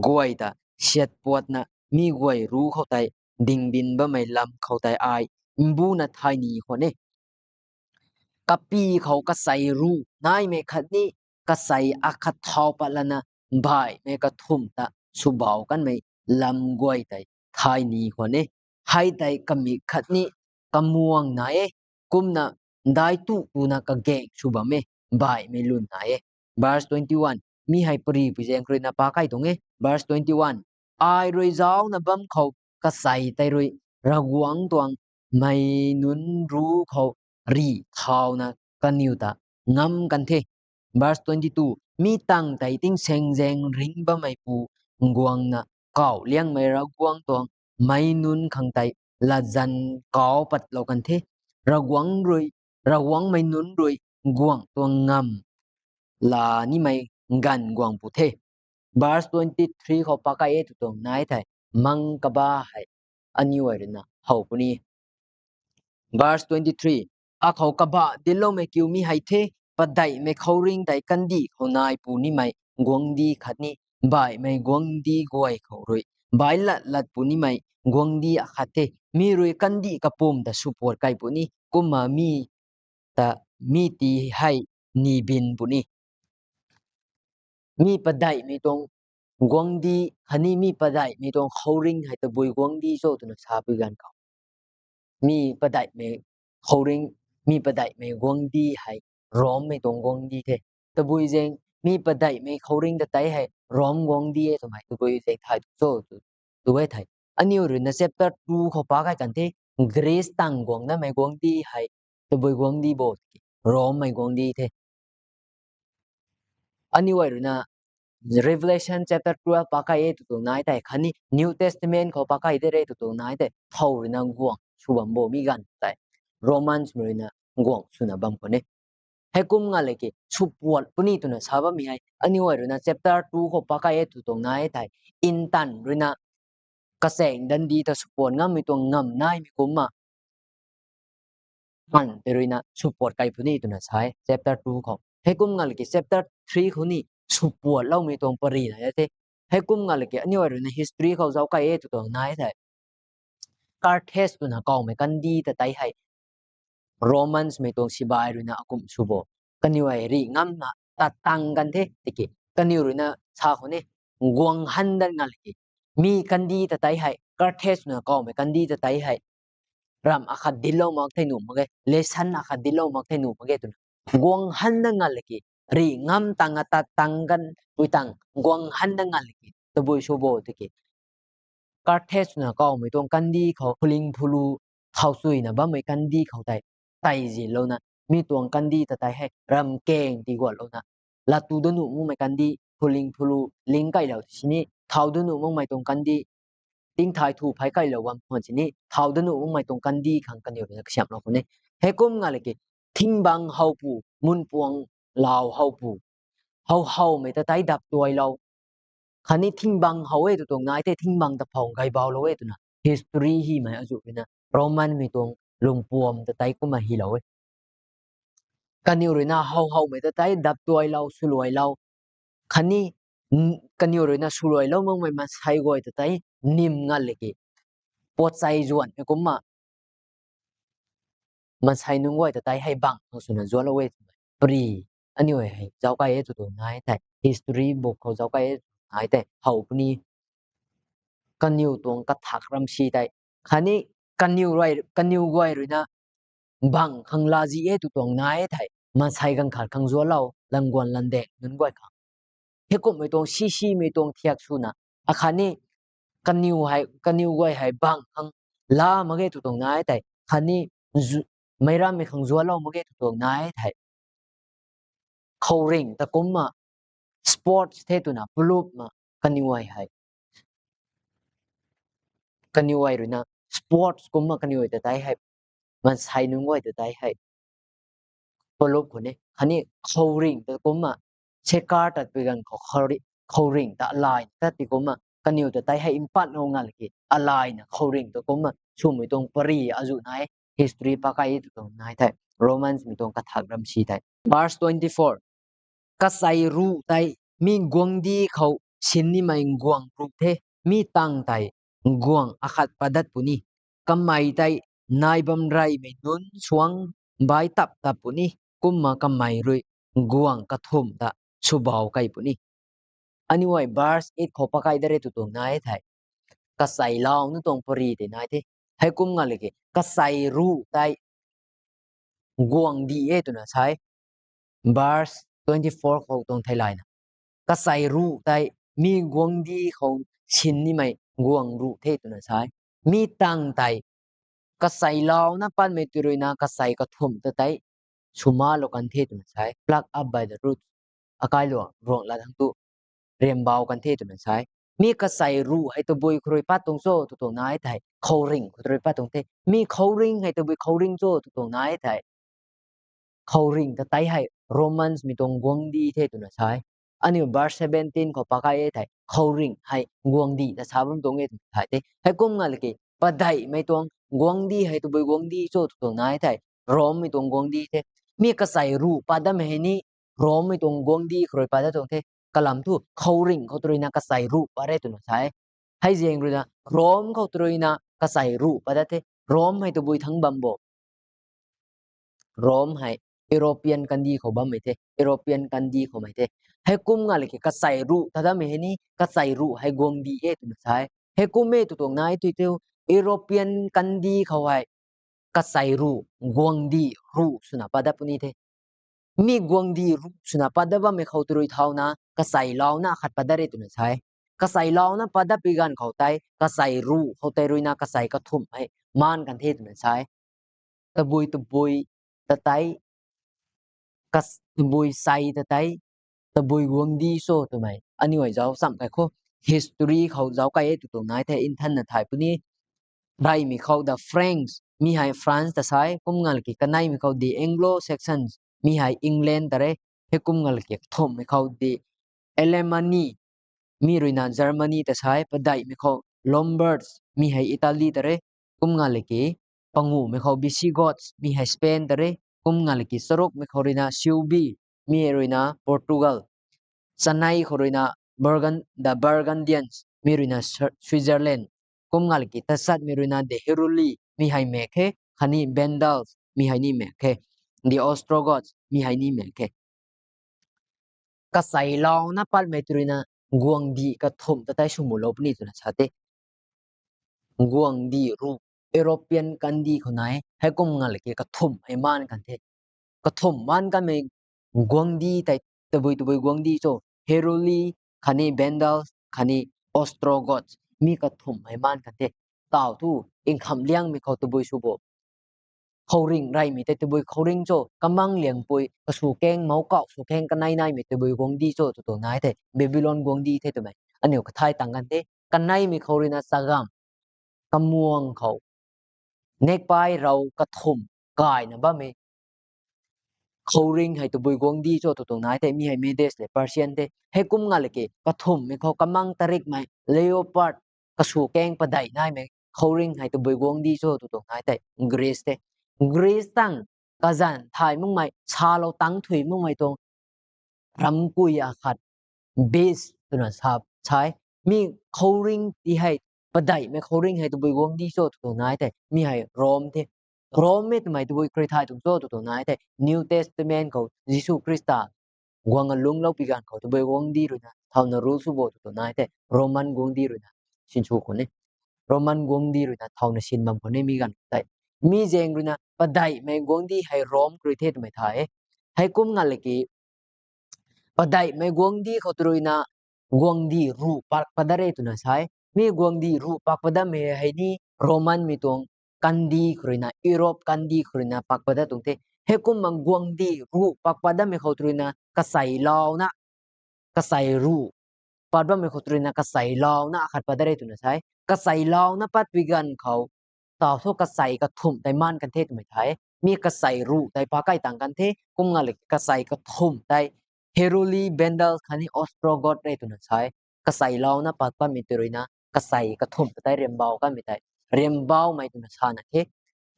guay ta siatpuatna mi guay ruc khou tei dingbin bammei lam khou tei ai mbuna thay ni khwan e. Kapy khou kachei ruc naimei khatni kachei akhat thau pat lana baihmei kathumh ta swbau kanmei lam guay tei thay ni khwan e. Hei tei kamik khatni kamuang nai e, kumna daic tu tuna kagaeng sw bam e, baihmei lun nai e. Verse twenty-one, mi hei pari pui zaeng ruina pa kai tuang e. Verse twenty-one, ai rui zaucna bam khou kachei tei rui Ravguangc tuang mei nunc ruc khou rih thauna kaniw ta ngam kan the. Verse twenty-two, mi tangv tei tingsaengzaeng ringc bammeipu guangna kauh liangmei Ravguangc tuang mei nunc khang tei latzan kauc patlou kan the. Ravguangc rui, Ravguangc mei nunc rui guangc tuang ngamv la nimei ganv guang pu the. Verse twenty-three khou pa kai e tw tuang nai thei, mang kaba hei aniu ai ruina how puni. Verse twenty-three, akhou kaba dincloumei kiu mi hei the, padeihmei khouringh tei kandih khou nai pu nimei guangcdic khatni baihmei guangcdic guay khou rui baic lat lat pu nimei guangcdic akhat the. Mi rui kandih kapwm ta swpuat kai puni, kumna mi ta mi ti hei nibin puni. Mi padeihmei tuang guangcdic khatni mi padeihmei tuang khouringh hei tabui guangcdic cho twna sapui ganv khou, mi padeihmei khouringh, mi padeihmei guangcdic hei Rommei tuang guangcdic the. Tabui zaeng mi padeihmei khouringh ta tei hei Rom guangcdic e twmei tabui zaeng thay tu cho tw, tw e thei, aniu ruina chapter two khou pa kai kan the, Greece tangv guang namei guangcdic hei tabui guangcdic bo, Rommei guangcdic the. Aniu ai ruina Revelation chapter twelve pa kai e tw tuang nai thei khatni New Testament khou pa kai de re tw tuang nai thei thow ruina guang sw bam bo mi ganv tei Romans mei ruina guang swna bam khwan e. Heikum nga le ki swpuat puni twna sa bammei hei aniu ai ruina chapter two khou pa kai e tw tuang nai thei, ntanv ruina kachaeng dandi ta swpuat ngammei tuang ngamv naimei kumna ntanv tei ruina swpuat kai puni twna sa e chapter two khou. Heikum nga le ki chapter three khou ni swpuatloumei tuang pary nai e the. Heikum nga le ki aniu ai ruina history khou zauc kai e tw tuang nai thei, Carthage twna kawmei kandih ta tei hei Romans mei tuang sibai ruina akumh sw bo, kaniw ai rih ngamna tat tang kan the tiki kaniw ruina sa khou ni, guang han dat nga le ki, mi kandih ta tei hei, Carthage twna kawmei kandih ta tei hei ramh akhat dinclou mak thei nuh mak ge, lesson akhat dinclou mak thei nuh mak ge twna guang han dat nga le ki, rih ngam tang a tat tang kan pui tang guang han dat nga le ki tabui sw bo tiki Carthage twna kawmei tuang kandih khou phuling phulu thau chuyna bammei kandih khou tei tei zilouna, mi tuang kandih ta tei hei ramkaeng tiguatlouna, latu dat nuh makmei kandih phuling phulu ling kailou sini, thau dat nuh makmei tuang kandih tingthai thu phey kailou bam khwan sini thau dat nuh makmei tuang kandih khang kaniw ruina kasiamhlou khwan e. Heikum nga le ki, thingbang howpu, munpuang lau howpu, how howmei ta tei dap tuailou khatni thingbang how e tw tuang nai thei, thingbang ta phou gaybaulou e twna history hymei azuh ruina Roman mei tuang lungpuam ta tei kumna hylou e. Kaniw ruina how howmei ta tei dap tuailou, swluailou khatni kaniw ruina swluailou makmei maansei guay ta tei nim nga le ki, puatchei zuanhmei kumna maansei nunc guay ta tei hei bangh khang swna zuanclou e twmei pary aniu hei zauc kai e tw tuang nai thei, history book khou zauc kai e tw tuang nai thei how puni. Kaniw tuang kathak ramsi tei khatni kaniw, kaniw guay ruina bangh khang lazi e tw tuang nai thei, maansei ganv khat khang zuanclou, languan landeng nunc guay khang, heikumhmei tuang sisimei tuang thiak swna, akhatni kaniw hei, kaniw guay hei bangh khang la mak ge tw tuang nai thei khatni meic rammei khang zuanclou mak ge tw tuang nai thei, khouringh ta kumna sports the twna pulupna kaniw ai hei, kaniw ai ruina sports kumna kaniw ai ta tei hei, maansei nunc guay ta tei hei pulup khwan e. Khatni khouringh ta kumna, sekar tatpui ganv khou khouringh ta lai tat ti kumna Kaniw ta tei hei mpatna ngalki alaina khouringh ta kumna swmei tuang pary azuh nai, history pakai e tw tuang nai thei, Romans mei tuang kathak ram si thei. Verse twenty-four. Kasei ruh tei mi guangcdic khou sinnimei guangc ruh the, mi tangv tei guangc akhat padat puni. Kamei tei nai bam reymei nunc suang bai tap tap puni, kumna kamei rui guangc kathumh ta swbau kei puni. Aniu ai verse eight khou pakai dat re tw tuang nai thei, kasei launa tuang pary tei nai the. Heikum ngalki kasei ruh tei guangcdic e twna sa e. Verse twenty-four khou tuang theilayna, kasei ruh tei mi guangcdic khou sinnimei guangc ruh the twna sa e. Mi tangv tei kasei launa patmei tei ruina kasei kathumh ta tei swmalou kan the twna sa e. Pluck up by the roots. Akailua ruangc lat hang tu riambau kan the twna sa e. Mi kasei ruh hei tabui khou rui pat tuang cho tw tuang nai thei, khouringh khou rui pat tuang the. Mi khouringh hei tabui khouringh cho tw tuang nai thei, khouringh ta tei hei Romans mei tuang guangcdic the twna sa e. Aniu verse seventeen khou pakai e thei, khouringh hei guangcdic ta sa bam tuang e twna sa the. Heikum ngalki padeihmei tuang guangcdic hei tabui guangcdic cho tw tuang nai thei, Rommei tuang guangcdic the. Mi kasei ruh pat datmei hei ni Rommei tuang guangcdic khou rui pat dat tuang the. Kalam thu khouringh khou tei ruina kasei ruh pat re twna sa e. Hei zaeng ruina Rom khou tei ruina kasei ruh pat dat the. Rom hei tabui thangc bam bo? Rom hei European kandih khou bammei the, European kandih khoumei the. Heikum ngalki kasei ruh ta datmei hei ni kasei ruh hei guangcdic e twna sa e. Heikum e tw tuang nai tei thu, European kandih khou hei kasei ruh, guangcdic ruh swna pat dat puni the. Mi guangcdic ruh swna pat dat bammei khou tei rui thauna kasei launa khat pat dat re twna sa e. Kasei launa pat datpui ganv khou tei kasei ruh khou tei ruina kasei kathumh hei maan kan the twna sa e. Tabui tabui ta tei, kas-, tabui sei ta tei, tabui guangcdic cho twmei aniu ai zauc cham kai khou, history khou zauc kai e tw tuang nai thei nthanna thay puni. Reymei khou the Franks, mi hei France ta sa e. Kum ngalki kaneimei khou the Anglo-Saxons, mi hei England ta re. Heikum ngalki kathumhmei khou the Alemanni, mi ruina Germany ta sa e. Padeihmei khou Lombards, mi hei Italy ta re. Kum ngalki panguhmei khou Visigoths, mi hei Spain ta re. Kum ngalki charukmei khou ruina Suebi, mi hei ruina Portugal. Chanei khou ruina Burgun-, the Burgundians, mi ruina Swi-, Switzerland. Kum ngalki tachatmei ruina the Heruli, mi hei mak khe, khatni Vandals, mi hei ni mak khe, the Ostrogoths, mi hei ni mak khe. Kasei launa patmei tei ruina guangcdic kathumh ta tei swmulou puni twna sa the. Guangcdic ruh, European kandih khou nai, heikum ngalki kathumh hei maan kan the. Kathumh maan kanmei guangcdic tei tabui tabui guangcdic cho? Heruli, khatni Vandals, khatni Ostrogoths, mi kathumh hei maan kan the. Tau thu, nkhamh liangmei khou tabui sw bo? Khouringh reymei tei tabui khouringh cho? Kamang liangpui, kasw keng, mouc kauh sw keng kanei naimei tabui guangcdic cho tw tuang nai thei, Babylon guangcdic the twmei aniu kathay tang kan the. Kaneimei khou ruina chagamv, kamuang khou nekpai rou kathumh kaina bammei khouringh hei tabui guangcdic cho tw tuang nai thei, mi hei Medes le Persian the. Heikum ngalki kathumhmei khou kamang tarikmei leopard, kasw keng padeih naimei khouringh hei tabui guangcdic cho tw tuang nai thei, Greece the. Greece tang kazanc thay makmei, salou tangc thuy makmei tuang ramkui akhat, beast twna sa, sa e. Mi khouringh ti hei, padeihmei khouringh hei tabui guangcdic cho tw tuang nai thei, mi hei Rom the. Rom e twmei tabui khou rui thay tuang cho tw tuang nai thei, New Testament khou Jisu Khrista guang alungclou pi ganv khou tabui guangcdic ruina thauna rule sw bo tw tuang nai thei, Roman guangcdic ruina sinsw khou ni, Roman guangcdic ruina thauna sin bam khou ni mi ganv tei. Mi zaeng ruina padeihmei guangcdic hei Rom khou rui the twmei thay e. Heikum ngalki padeihmei guangcdic khou tei ruina guangcdic ruh pak pat dat re twna sa e. Mi guangcdic ruh pak pat datmei hei ni Romanmei tuang kandih khou ruina, Europe kandih khou ruina pak pat dat tuang the. Heikumna guangcdic ruh pak pat datmei khou tei ruina kasei launa, kasei ruh pat bammei khou tei ruina kasei launa akhat pat dat re twna sa e. Kasei launa patpui ganv khou tau thu kasei kathumh tei maan kan the twmei thay e. Mi kasei ruh tei pakai tang kan the, kum ngalki kasei kathumh tei Heruli, Vandals khatni Ostrogoths re twna sa e. kacheilouna pat kanmei tei ruina, kachei kathumh ta tei riambau kanmei tei, riambaumei twna sana the,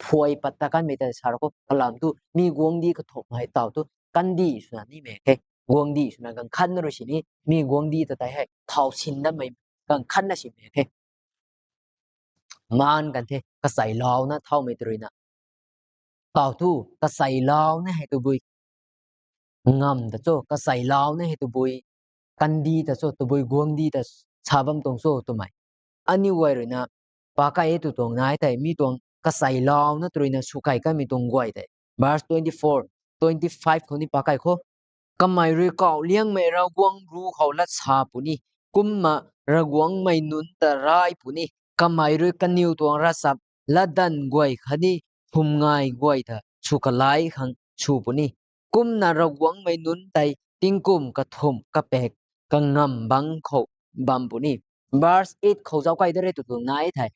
phuai pat ta kanmei tei sa ra khou kalam thu mi guangcdic kathumh hei tau thu kandih swna nimei khe, guangcdic swna ganv khatna rui sini mi guangcdic ta tei hei thau sin damei ganv khatna simei khe. Maan kan the kacheilouna thaumei tei ruina, tau thu kacheilouna hei tabui ngamv ta cho, kacheilouna hei tabui kandih ta cho, tabui guangcdic ta sa bam tuang cho twmei. Aniu guay ruina pakai e tu tuang nai thei mi tuang kacheilouna tei ruina swkai kanmei tuang guay tei, verse twenty four, twenty five khou ni pakai khou, kamei rui kauhliangmei Ravguangc ruc khou lat sa puni, kumna Ravguangcmei nunc ta ray puni, kamei rui kaniw tuang ravchap latdanv guay khatni phumngai guay ta sw kalai khang sw puni, kumna Ravguangcmei nunc tei tingkum kathumh kapek kangamv bangc khou bam puni. Verse eight khou zauc kai de re tu tuang nai thei,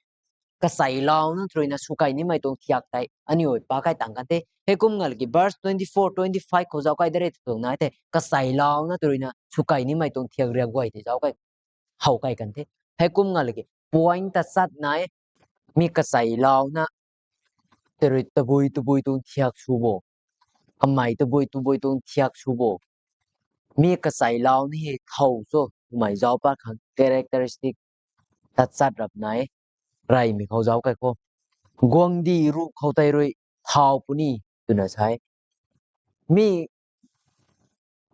kacheilouna tei ruina swkai nimei tuang thiak tei aniu pakai tang kan the. Heikum ngalki verse twenty four, twenty five khou zauc kai de re tu tuang nai thei, kacheilouna tei ruina swkai nimei tuang thiak riak guay tei zauc kai, how kai kan the. Heikum ngalki point tachat nai, mi kacheilouna tei rui tabui tabui tuang thiak sw bo, kamei tabui tabui tuang thiak sw bo, mi kacheilouna hei thow cho twmei zauc pat khang characteristic tachat rap nai, reymei khou zauc kai khou, guangcdic ruc khou tei rui thau puni twna sa e. Mi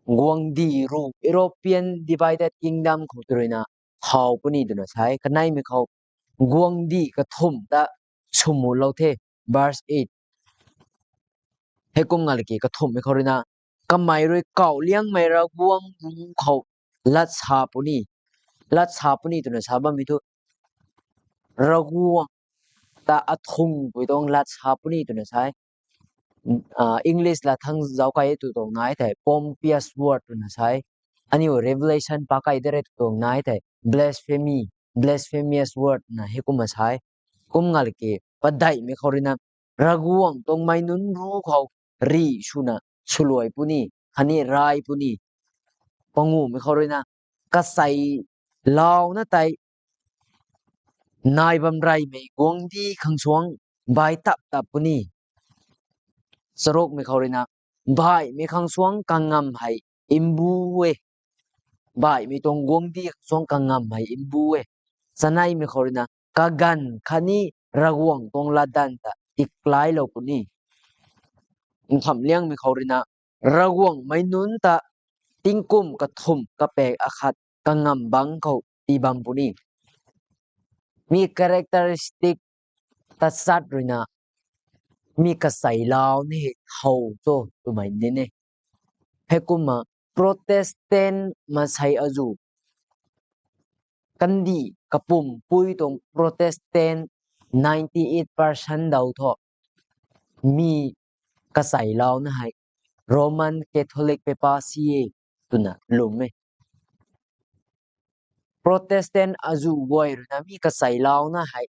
guangcdic ruc, European divided kingdom khou tei ruina thau puni twna sa e. Kaneimei khou guangcdic kathumh ta swmulou the, verse eight. Heikum ngalki kathumhmei khou ruina, kamei rui kauhliangmei Ravguangc ruc khou lat sa puni, lat sa puni twna sa bammei thu, Ravguangc ta athungpui tuang lat sa puni twna sa e. English lat thang zauc kai e tu tuang nai thei pompous word twna sa e. Aniu Revelation pakai de re tu tuang nai thei blasphemy, blasphemous word na heikumna sa e. Kum ngalki padeihmei khou ruina, Ravguangc tuang mei nunc ruc khou rih swna swluai puni, khatni ray puni. Pangumei khou ruina, kacheilouna tei nai bam reymei guangcdic khang suang baih tap tap puni. Charukmei khou ruina, baihmei khang suang kangamv hei mbu e, baihmei tuang guangcdic khang suang kangamv hei mbu e. Chaneimei khou ruina, kaganv khatni Ravguangc tuang latdanv ta tiklailou puni. Nkhamhliangmei khou ruina, Ravguangcmei nunc ta tingkum kathumh kapek akhat kangamv bangc khou tii bam puni. Mi characteristic tachat ruina, mi kacheilouna hei thow cho twmei ni e. Heikumna Protestant maansei azuh, kandih kapwm pui tuang Protestant ninety eight percent daw thu, mi kacheilouna hei Roman Catholic Papacy e twna lwm e. Protestant azuh guay ruina mi kacheilouna hei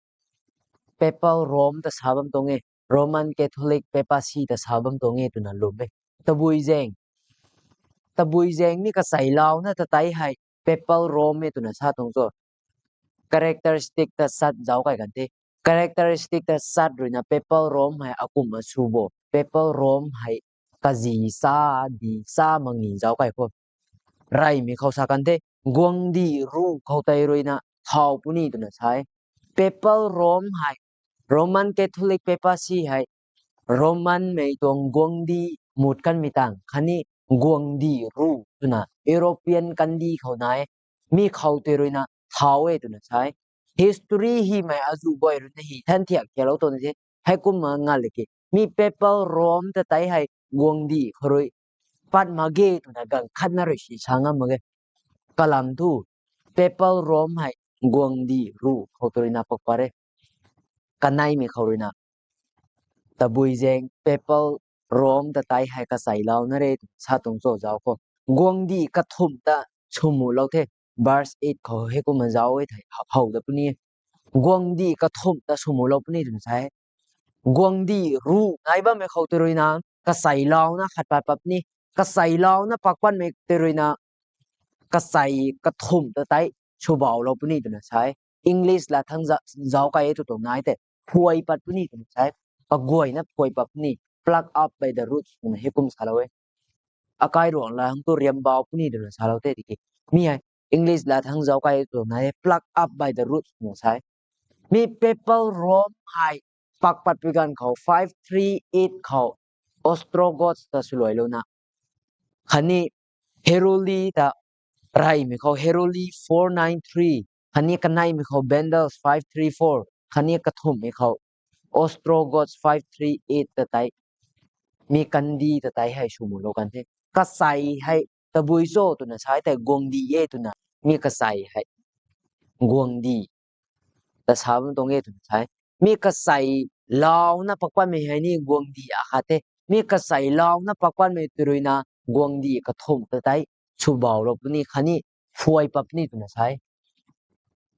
Papal Rome ta sa bam tuang e, Roman Catholic Papacy ta sa bam tuang e twna lwm e. Tabui zaeng, tabui zaeng mi kacheilouna ta tei hei Papal Rome e twna sa tuang cho. Characteristic tachat zauc kai kan the. Characteristic tachat ruina Papal Rome hei akumhna sw bo. Papal Rome hei kazi cha, di cha mak ni zauc kai khou, reymei khou sa kan the, guangcdic ruc khou tei ruina thow puni twna sa e. Papal Rome hei, Roman Catholic Papacy hei Romanmei tuang guangcdic mut kanmei tang khatni guangcdic ruc twna European kandih khou nai e. Mi khou tei ruina thow e twna sa e. History hymei azuh guay ruina hei than thiak thiak lou tuang the. Heikumna ngalki mi Papal Rome ta tei hei guangcdic khou rui pat mak ge twna ganv khatna rui si sa ngam mak ge. Kalam thu Papal Rome hei guangcdic ruc khou tei ruina pak pat e. Kaneimei khou ruina, tabui zaeng Papal Rome ta tei hei kacheilouna re sa tuang cho zauc khou, guangcdic kathumh ta swmulou the. Verse eight khou heikumna zauc e thei how da puni e. Guangcdic kathumh ta swmulou puni twna sa e. Guangcdic ruc nai bammei khou tei ruina kacheilouna khat pat pat puni. Kacheilouna pak patmei tei ruina kachei kathumh ta tei swbaulou puni twna sa e. English lat thangc zauc kai e tw tuang nai tei, phuai pat puni twna sa e. Kaguayna phuai pat puni, pluck up by the roots twna heikum salou e. Akai ruang la hang tu riambau puni twna salou the tiki, mi hei English lat thangc zauc kai e tw tuang nai e, pluck up by the roots twna sa e. Mi papal Rome hei pak patpui ganv khou five three eight khou Ostrogoths ta swluailouna, khatni Heruli ta reymei khou Heruli four nine three, khatni kaneimei khou Vandals five three four, khatni kathumhmei khou Ostrogoths five three eight ta tei, mi kandih ta tei hei swmulou kan the. Kachei hei tabui cho twna sa e tei guangcdic e twna, mi kachei hei guangcdic ta sa bam tuang e twna sa e. Mi kachei launa pakpatmei hei ni guangcdic akhat the. Mi kachei launa pakpatmei tw ruina guangcdic kathumh ta tei swbaulou puni khatni phuai pat puni twna sa e.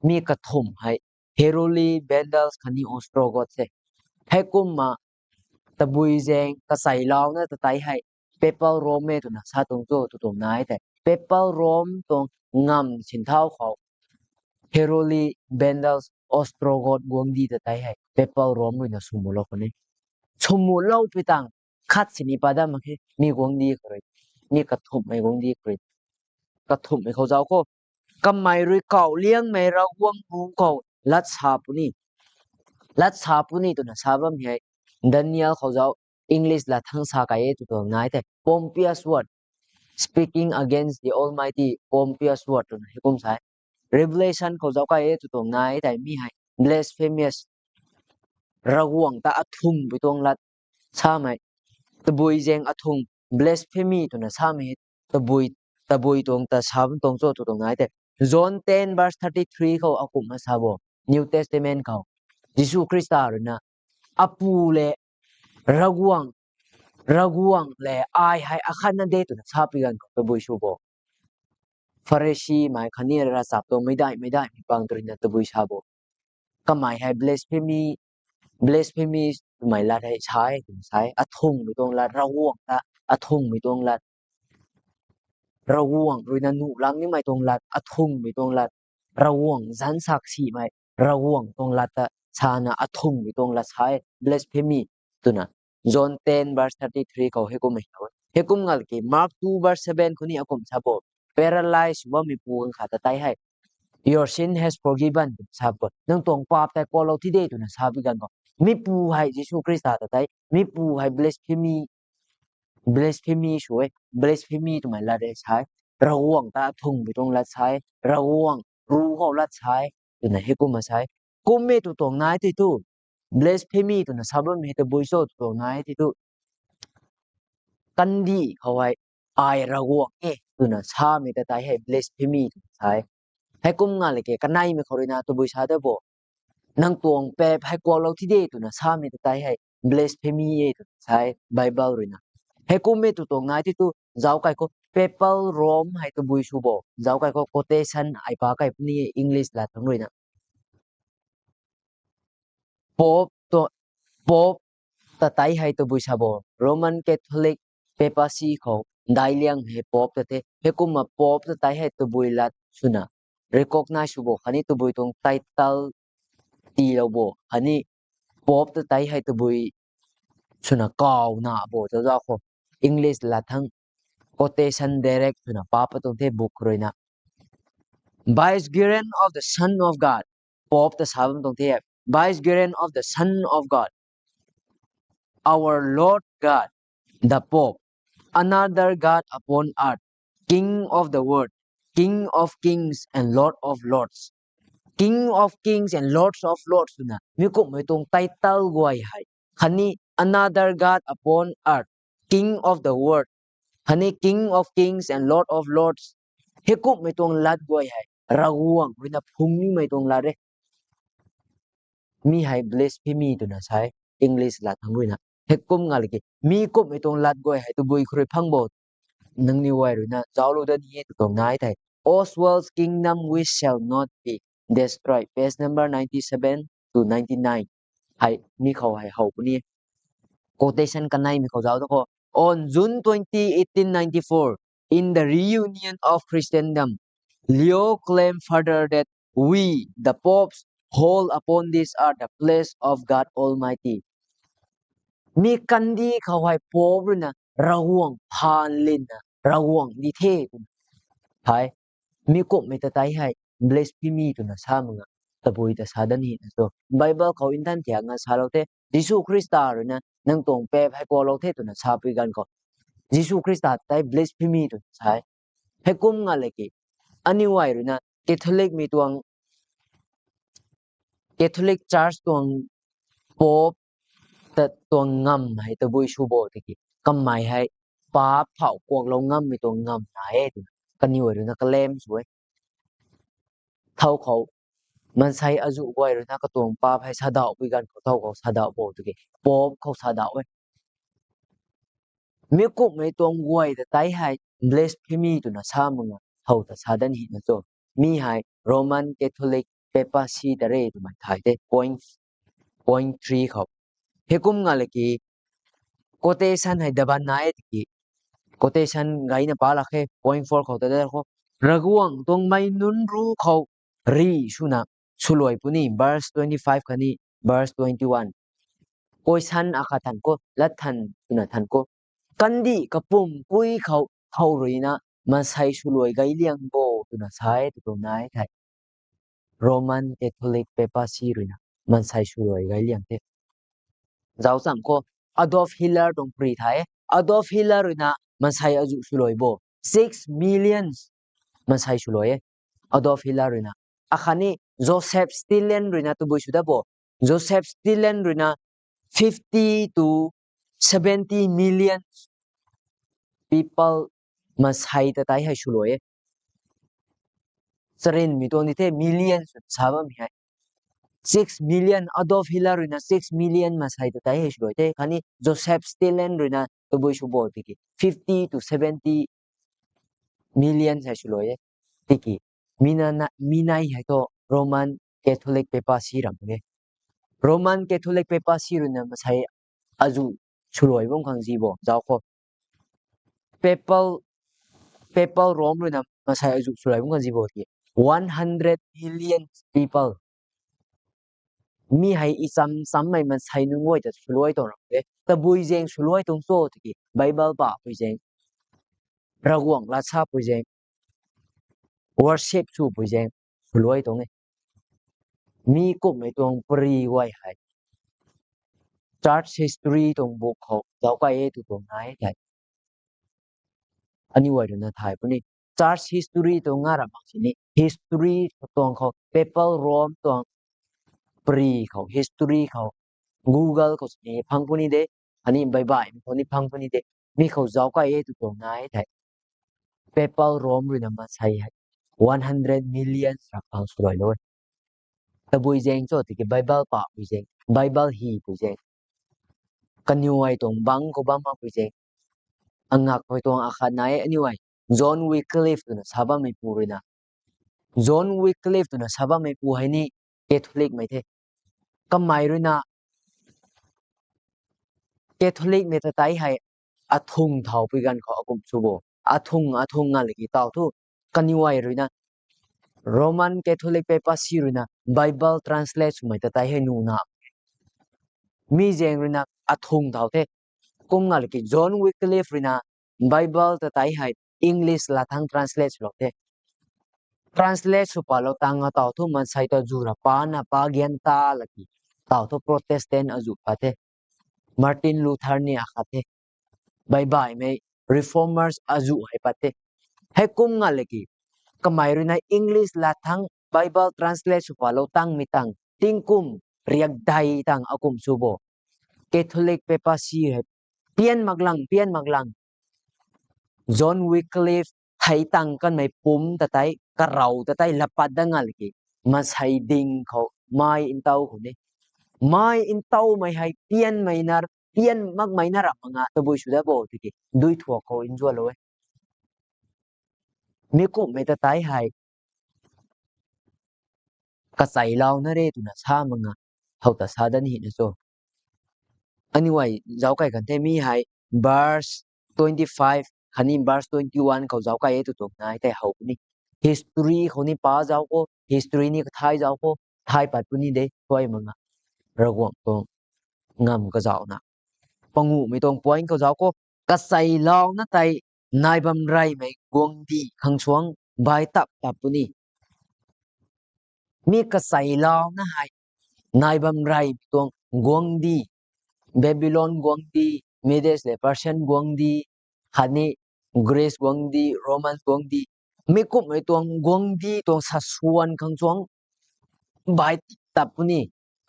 Mi kathumh hei Heruli, Vandals khatni Ostrogoths e. Heikumna tabui zaeng kachei launa ta tei hei papal Rome e twna sa tuang cho tw tuang nai tei, papal Rome tuang ngamv sinthau khou Heruli, Vandals, Ostrogoths guangcdic ta tei hei papal Rome ruina swmulou kan e. Swmuloupui tangv khat sini pat dat mak khe, mi guangcdic khou rui, mi kathumhmei guangcdic khou rui, kathumhmei khou zauc khou, kamei rui kauh liangmei Ravguangc ru khou lat sa puni, lat sa puni twna sa bam hei Daniel khou zauc, English lat thangc sa kai e tw tuang nai tei, pompous word, speaking against the Almighty, pompous word twna heikum sa e. Revelation khou zauc kai e tw tuang nai tei, mi hei blasphemous, Ravguangc ta athungpui tuang lat samei, tabui zaeng athung, blasphemy twna samei, tabui, tabui tuang ta sa bam tuang cho tw tuang nai tei, John ten verse thirty three khou akumhna sa bo, New Testament khou Jisu Khrista ruina, Apu le Ravguangc, Ravguangc le ai hei akhatna de twna sapui ganv khou tabui sw bo. Pharisimei khatni ravchaptatmei daihmei daihmei pang tw ruina tabui sa bo. Kamei hei blasphemy, blasphemy twmei lat hei sa e twna sa e, athungmei tuang lat, Ravguangc ta athungmei tuang lat, Ravguangc ruina nuh lang nimei tuang lat, athungmei tuang lat, Ravguangc zanc saksimei, Ravguangc tuang lat ta sana athungmei tuang lat sa e, blasphemy twna. John ten verse thirty three khou heikum hei, heikum ngalki Mark two verse seven khou ni akumh sa bo, paralyze sw bammeipu ganv khat ta tei hei, Your sin has forgiven, sa bo, nang tuang paap tei kuaklou thi de twna sapui ganv khou, mipu hei Jisu Khrista ta tei mipu hei blasphemy, blasphemy sw e, blasphemy twmei lat e sa e, Ravguangc ta athungmei tuang lat sa e, Ravguangc ru khou lat sa e twna heikumna sa e. Kum e tw tuang nai tei thu, blasphemy twna sa bammei tabui cho tw tuang nai tei thu, kandih khou hei ai Ravguangc e twna samei ta tei hei blasphemy twna sa e. Heikum ngalki kaneimei khou ruina tabui sa ta bo, nang tuang paap hei kuaklou thi de twna samei ta tei hei blasphemy e twna sa e Bible ruina. Heikum e tw tuang nai tei thu, zauc kai khou papal Rome hei tabui sw bo, zauc kai khou quotation ai pa kai puni e English lat thangc ruina. Pope ta tei hei tabui sa bo, Roman Catholic papacy khou daic liang hei Pope ta the. Heikumna Pope ta tei hei tabui lat swna recognize sw bo khatni tabui tuang title tiilou bo khatni Pope ta tei hei tabui swna kawna bo tazauc khou, English lat thangc quotation direct swna pa pat tuang the book ruina. Vicegerent of the Son of God, Pope ta sa bam tuang the, Vicegerent of the Son of God, our Lord God, the Pope, another God upon earth, King of the world, King of kings and Lord of lords. King of kings and Lords of lords twna mi kumhmei tuang title guay hei, khatni another God upon earth, King of the world, khatni King of kings and Lord of lords, heikumhmei tuang lat guay hei Ravguangc ruina phung nimei tuang lat e. Mi hei blasphemy twna sa e English lat thangc ruina. Heikum ngalki mi kumhmei tuang lat guay hei tabui khou rui phang bo, nangniw guay ruina zauclou dat ni e tw tuang nai tei, Oswald's Kingdom Which Shall Not Be Destroyed, page number ninety seven to ninety nine. Hei mi khou hei how puni, quotation kaneimei khou zauc ta khou, On June twenty, eighteen ninety-four, in the reunion of Christendom, Leo claim further that we, the popes, hold upon this earth the place of God Almighty. Mi kandih khou hei Pope ruina Ravguangc phaan linna Ravguangc di the twna hei, mi kumhmei ta tei hei blasphemy twna sa mak nga, tabui ta sa dat ni na cho. Bible khou nthan thiak nga salou the, Jisu Khrista ruina nang tuang paap hei kuaklou the twna sapui ganv khou, Jisu Khrista tei blasphemy twna sa e. Heikum nga le ki, aniu guay ruina Catholic mei tuang, Catholic Church tuang Pope ta tuang ngamv hei tabui sw bo tiki, kamei hei paap phouh kuaklou ngammei tuang ngamv nai e twna kaniw guay ruina claim sw e. Thow khou maansei azuh guay ruina katuang paap hei sadauhpui ganv khou thow khou sadauh bo tiki, Pope khou sadauh e. Mi kumhmei tuang guay ta tei hei blasphemy twna sa mak nga, thow ta sa dat ni na cho. Mi hei Roman Catholic papacy ta re twmei thay the, point, point three khou. Heikum nga le ki, quotation hei daban nai e tiki, quotation gayna pa lak khe, point four khou ta da khou, Ravguangc tuang mei nunc ru khou ri swna swluai puni, verse twenty five khatni verse twenty one. Question akhat than khou, lat than twna than khou, kandih kapwm pui khou thow ruina maansei swluai gay liang bo twna sa e tw tuang nai thei, Roman Catholic papacy ruina maansei swluai gay liang the. Zauc cham khou, Adolf Hitler tuang pri thay e. Adolf Hitler ruina maansei azuh swluai bo, six millions maansei swluai e Adolf Hitler ruina. Akhatni Joseph Stalin ruina tabui sw dat bo, Joseph Stalin ruina fifty to seventy million people maansei ta tei hei swluai e. Charynmei tuang di the, million sw sa bammei hei. Six million, Adolf Hitler ruina six million maansei ta tei hei swluai the, khatni Joseph Stalin ruina tabui sw bo tiki, fifty to seventy million hei swluai e. Tiki, mi na, mi nai hei thu Roman Catholic papacy ram e. Roman Catholic papacy ruina maansei azuh swluai bam khang zi bo, zauc khou. Papal, Papal Rome ruina maansei azuh swluai bam khang zi bo tiki, one hundred million people. Mi hei i cham chammei maansei nunc guay ta swluai tuang ram e. Tabui zaeng swluai tuang cho tiki, Bible papui zaeng, Ravguangc lat sapui zaeng, worship swpui zaeng swluai tuang e. Mi kumhmei tuang pri guay hei church history tuang book khou zauc kai e tw tuang nai thei, aniu guay ruina thay puni. Church history tuang nga ram mak sini, history tuang khou, Papal Rome tuang pri khou, history khou, Google khou sini phang puni de, ani baibaihmei khou ni phang puni de. Mi khou zauc kai e tw tuang nai thei, Papal Rome ruina maansei hei one hundred million rak khang swluailou e. Tabui zaeng cho tiki, Bible papui zaeng, Bible hipui zaeng, kaniw guay tuang bangc khou bam makpui zaeng. Angakpui tuang akhat nai e, aniu guay, John Wycliffe twna sa bammeipu ruina, John Wycliffe twna sa bammeipu hei ni Catholicmei the. Kamei ruina Catholicmei ta tei hei athung thaupui ganv khou akum sw bo. Athung, athung nga laki taw thu, kaniw guay ruina, Roman Catholic Papacy ruina Bible translate swmei ta tei hei nuna, mi zaeng ruina athung thau the. Kum nga laki John Wycliffe ruina Bible ta tei hei English lat thang translate swlou the. Translate sw palou tang a taw thu maansei ta zu ra pana pa gyan ta laki, taw thu Protestant azu pat the. Martin Luther ni akhat the. Baibaihmei Reformers azu hei pat the. Heikum nga laki, kamei ruina English lat thang Bible translate sw palou tangmei tang tingkum riakdei tang akum sw bo. Catholic Papacy hei pian mak lang, pian mak lang, John Wycliffe thei tang kanmei pumc ta tei, karau ta tei lapat dat nga laki, maansei ding khou, mai ntaw khou ni, mai ntawmei hei pianmei na, pian makmei na ram mak nga tabui sw dat bo tiki, dui thuak khou nzualou e. Mi kumhmei ta tei hei kacheilouna re twna sa mak nga, how ta sa dat ni na cho. Aniu guay zauc kai kan the, mi hei verse twenty five khatni verse twenty one khou zauc kai e tw tuang nai tei how puni. History khou ni pa zauc khou, history ni kathay zauc khou, thay pat puni de, thuay mak nga. Ravguangc tuang ngamv kazauhna. Panguhmei tuang point khou zauc khou, kacheilouna tei nai bam reymei guangcdic khang suang bai tap tap puni. Mi kacheilouna hei, nai bam reymei tuang guangcdic, Babylon guangcdic, Medes le Persian guangcdic, khatni Greece guangcdic, Roman guangcdic, mi kumhmei tuang guangcdic tuang sasuan khang suang bai tap tap puni,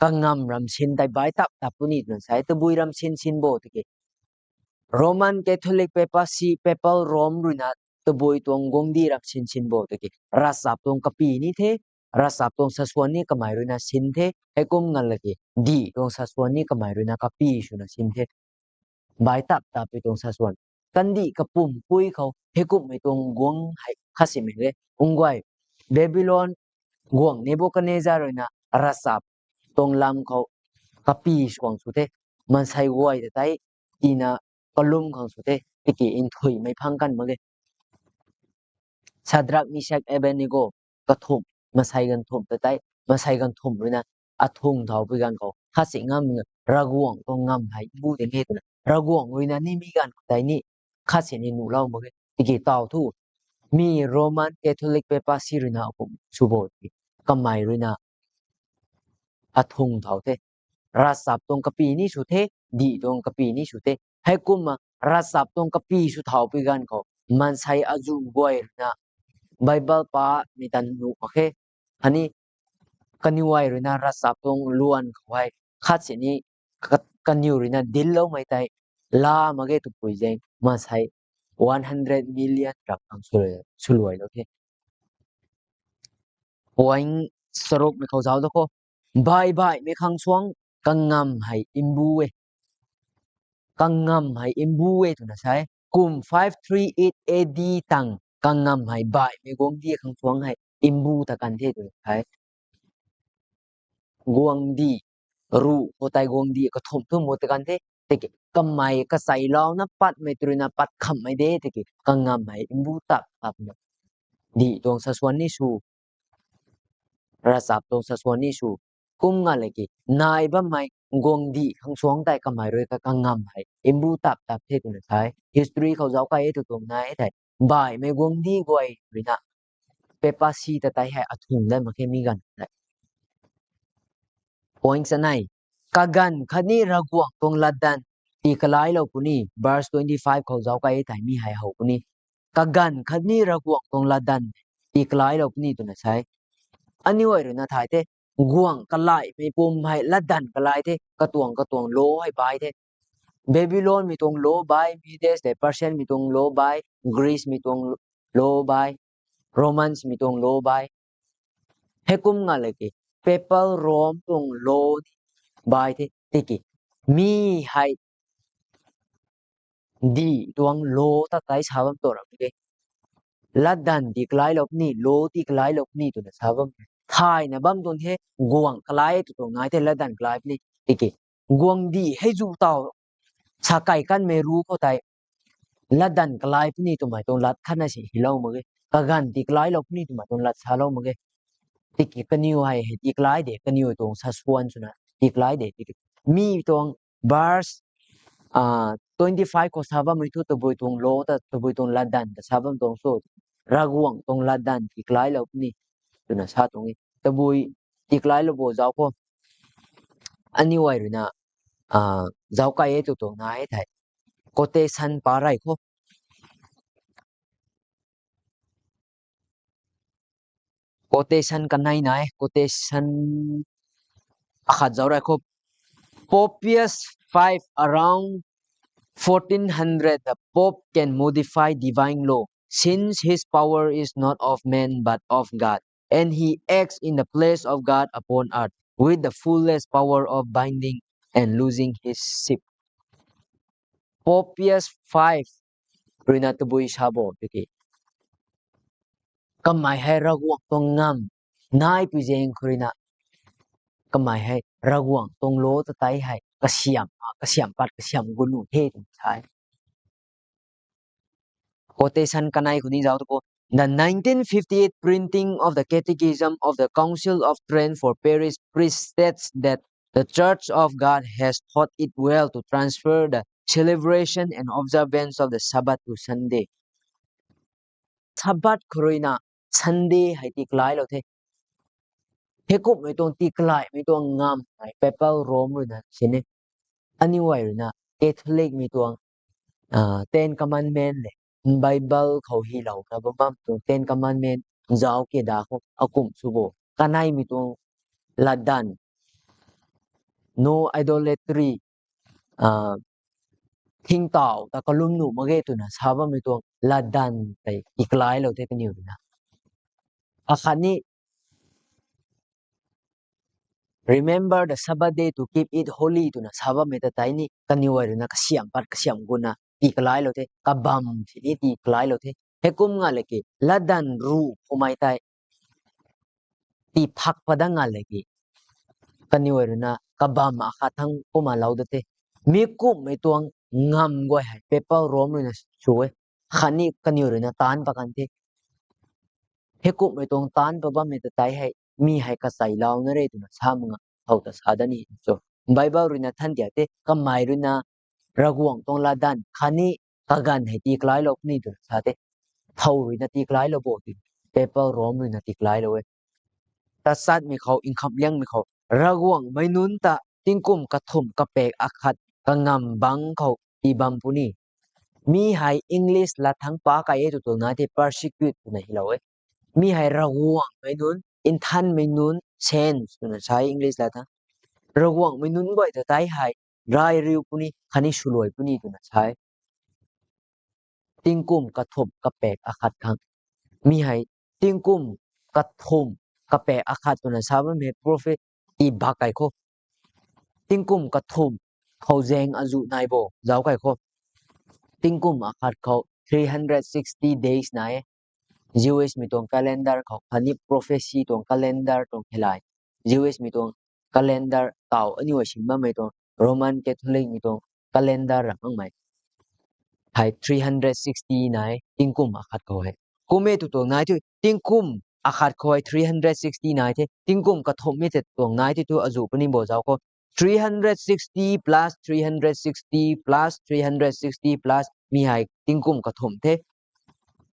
kangamv ramsin tei bai tap tap puni twna sa e. Tabui ramsin sin bo tiki, Roman Catholic Papacy, Papal Rome ruina tabui tuang guangcdic ramsin sin bo tiki, ravchap tuang kapy ni the, ravchap tuang sasuan ni kamei ruina sin the, heikum ngalaki dih tuang sasuan ni kamei ruina kapy swna sin the. Bai tap tap pui tuang sasuan. Kandih kapumc pui khou heikumhmei tuang guangc hei khatsimei le. Ungguay, Babylon guangc Nebuchadnezzar ruina ravchap tuang lam khou kapy suang sw the. Maansei guay ta tei tina kalum khang sw the. Tiki nthuihmei phang kan mak ge. Shadrach, Meshach, Abednego kathumh, maansei ganv thumh ta tei, maansei ganv thumh ruina athung thau pui ganv khou khatsi ngam, Ravguangc tuang ngamv hei mbu de nge twna Ravguangc ruina ni mi ganv khou tei ni khatsi ni nuhlou mak ge. Tiki taw thu, mi Roman Catholic Papacy ruina akum sw bo tiki, kamei ruina athung thau the. Ravchap tuang kapy ni sw the, dih tuang kapy ni sw the. Heikumna ravchap tuang kapy sw thau pui ganv khou, maansei azuh guay ruina Bible pamei tan nuh mak khe. Khatni kaniw ai ruina ravchap tuang luan khou hei khatsi ni ka-, kaniw ruina dinloumei tei la mak ge twpui zaeng maansei one hundred million rak khang swluailou the. Point charukmei khou zauc da khou, baih baihmei khang suang kangamv hei mbu e. Kangamv hei mbu e twna sa e. Kum five three eight A D tang kangamv hei baihmei guangcdic khang suang hei mbu ta kan the twna sa e. Guangcdic, ruh khou tei guangcdic kathumh thumh mu ta kan the. Tiki kamei kacheilouna patmei tw ruina pat khamhmei de tiki kangamv hei mbu tap tapna, dih tuang sasuan ni sw, ravchap tuang sasuan ni sw, kum ngalaki nai bammei guangcdic khang suang tei kamei rui ka kangamv hei mbu tap tap the twna sa e. History khou zauc kai e tw tuang nai e thei, baihmei guangcdic guay ruina Papacy ta tei hei athung dat mak khe mi ganv tei. Point chanei, kaganv khatni Ravguangc tuang latdanv tii kalailou puni, verse twenty five khou zauc kai e thei mi hei how puni. Kaganv khatni Ravguangc tuang latdanv tii kalailou puni twna sa e. Aniu ai ruina thay the, guangc kalaimei pum hei latdanv kalai the, katuang katuang law hei bai the. Babylonmei tuang law bai, Medes le Persianmei tuang law bai, Greecemei tuang law bai, Romansmei tuang law bai. Heikum ngalaki Papal Rome tuang law ni bai the tiki, mi hei dih tuang law ta tei sa bam tu ram ke. Latdanv tii kalailou puni, law tii kalailou puni twna sa bam. Thayna bam tuang the, guangc kalai tw tuang nai the, latdanv kalai puni. Tiki, guangcdic hei zu taw sa kai kanmei ru khou tei, latdanv kalai puni twmei tuang lat khatna si hilou mak ge. Kaganv tii kalailou puni twmei tuang lat salou mak ge. Tiki kaniw hei, hei tii kalai de, kaniw tuang sasuan swna tii kalai de. Tiki mi tuang verse twenty five khou sa bammei thu tabui tuang law ta, tabui tuang latdanv ta sa bam tuang so, Ravguangc tuang latdanv tii kalailou puni twna sa tuang e. Tabui tii kalailou bo zauc khou, aniu ai ruina zauc kai e tw tuang nai e thei, quotation pa rey khou, quotation kanei nai, quotation akhat zauc rey khou, Pope Pius five, around fourteen hundred, the Pope can modify divine law, since his power is not of man but of God, and he acts in the place of God upon earth with the fullest power of binding and loosing his sheep. Pope Pius five ruina tabui sa bo tiki, kamei hei Ravguangc tuang ngamv naipui zaeng khou ruina, kamei hei Ravguangc tuang law ta tei hei kasiam, kasiam pat, kasiam gu nuh the twna sa e. Quotation kanei khou ni zauc tu khou, The nineteen fifty-eight printing of the Catechism of the Council of Trent for Paris Priests states that the Church of God has thought it well to transfer the celebration and observance of the Sabbath to Sunday. Sabbath khou ruina Sunday hei tii kalailou the. Heikumhmei tuang tii kalaimei tuang ngam hei Papal Rome ruina sini. Aniu guay ruina Catholicmei tuang Ten Commandment le Bible khou hylouna bam bam tuang Ten Commandment zauc ke da khou akumh sw bo. Kaneimei tuang latdanv, no idolatry, thingtauh ta kalum nuh mak ge twna sa bammei tuang latdanv tei tii kalailou the kaniw ruina. Akhatni Remember the Sabbath day to keep it holy twna sa bammei ta tei ni kaniw guay ruina kasiamh pat kasiamh guna tii kalailou the, kabamv sini tii kalailou the. Heikum nga le ki latdanv ruh pumei tei tii phak pat dat nga le ki kaniw guay ruina kabamv akhat thangc kumna lou da the. Mi kumhmei tuang ngam guay hei Papal Rome ruina sw e, khatni kaniw ruina taanc pat kan the. Heikumhmei tuang taanc pat bammei ta tei hei mi hei kacheilouna re twna sa mak nga, thow ta sa dat ni cho. Bible ruina than tia the, kamei ruina Ravguangc tuang latdanv khatni kaganv hei tii kalailou puni twna sa the. Thow ruina tii kalailou bo ti, Papal Rome ruina tii kalailou e. Tachatmei khou, nkhamhliangmei khou, Ravguangc mei nunc ta tingkum kathumh kapek akhat kangam bangc khou tii bam puni. Mi hei English lat thangc pa kai e tw tuang nai the persecute twna hylou e. Mi hei Ravguangc mei nunc, nthanmei nunc, saints twna sa e English lat thangc. Ravguangc mei nunc guay ta tei hei rai riu puni khatni swluai puni twna sa e. Tingkum kathumh kapek akhat khang. Mi hei tingkum kathumh kapek akhat twna sa bammei prophet tii bak kai khou. Tingkum kathumh khou zaeng azuh nai bo zauc kai khou. Tingkum akhat khou three hundred sixty days nai e. Jewish mei tuang calendar khou khatni prophecy tuang calendar tuang theilay. Jewish mei tuang calendar taw aniu a sim bammei tuang Roman Catholic mei tuang calendar ra makmei hei three hundred sixty nai tingkum akhat khou hei. Kum e tw tuang nai thu tingkum akhat khou hei three hundred sixty nai the, tingkum kathumhmei tei tuang nai the thu azuh puni bo zauc khou. Three hundred sixty plus three hundred sixty plus three hundred sixty plus mi hei tingkum kathumh the.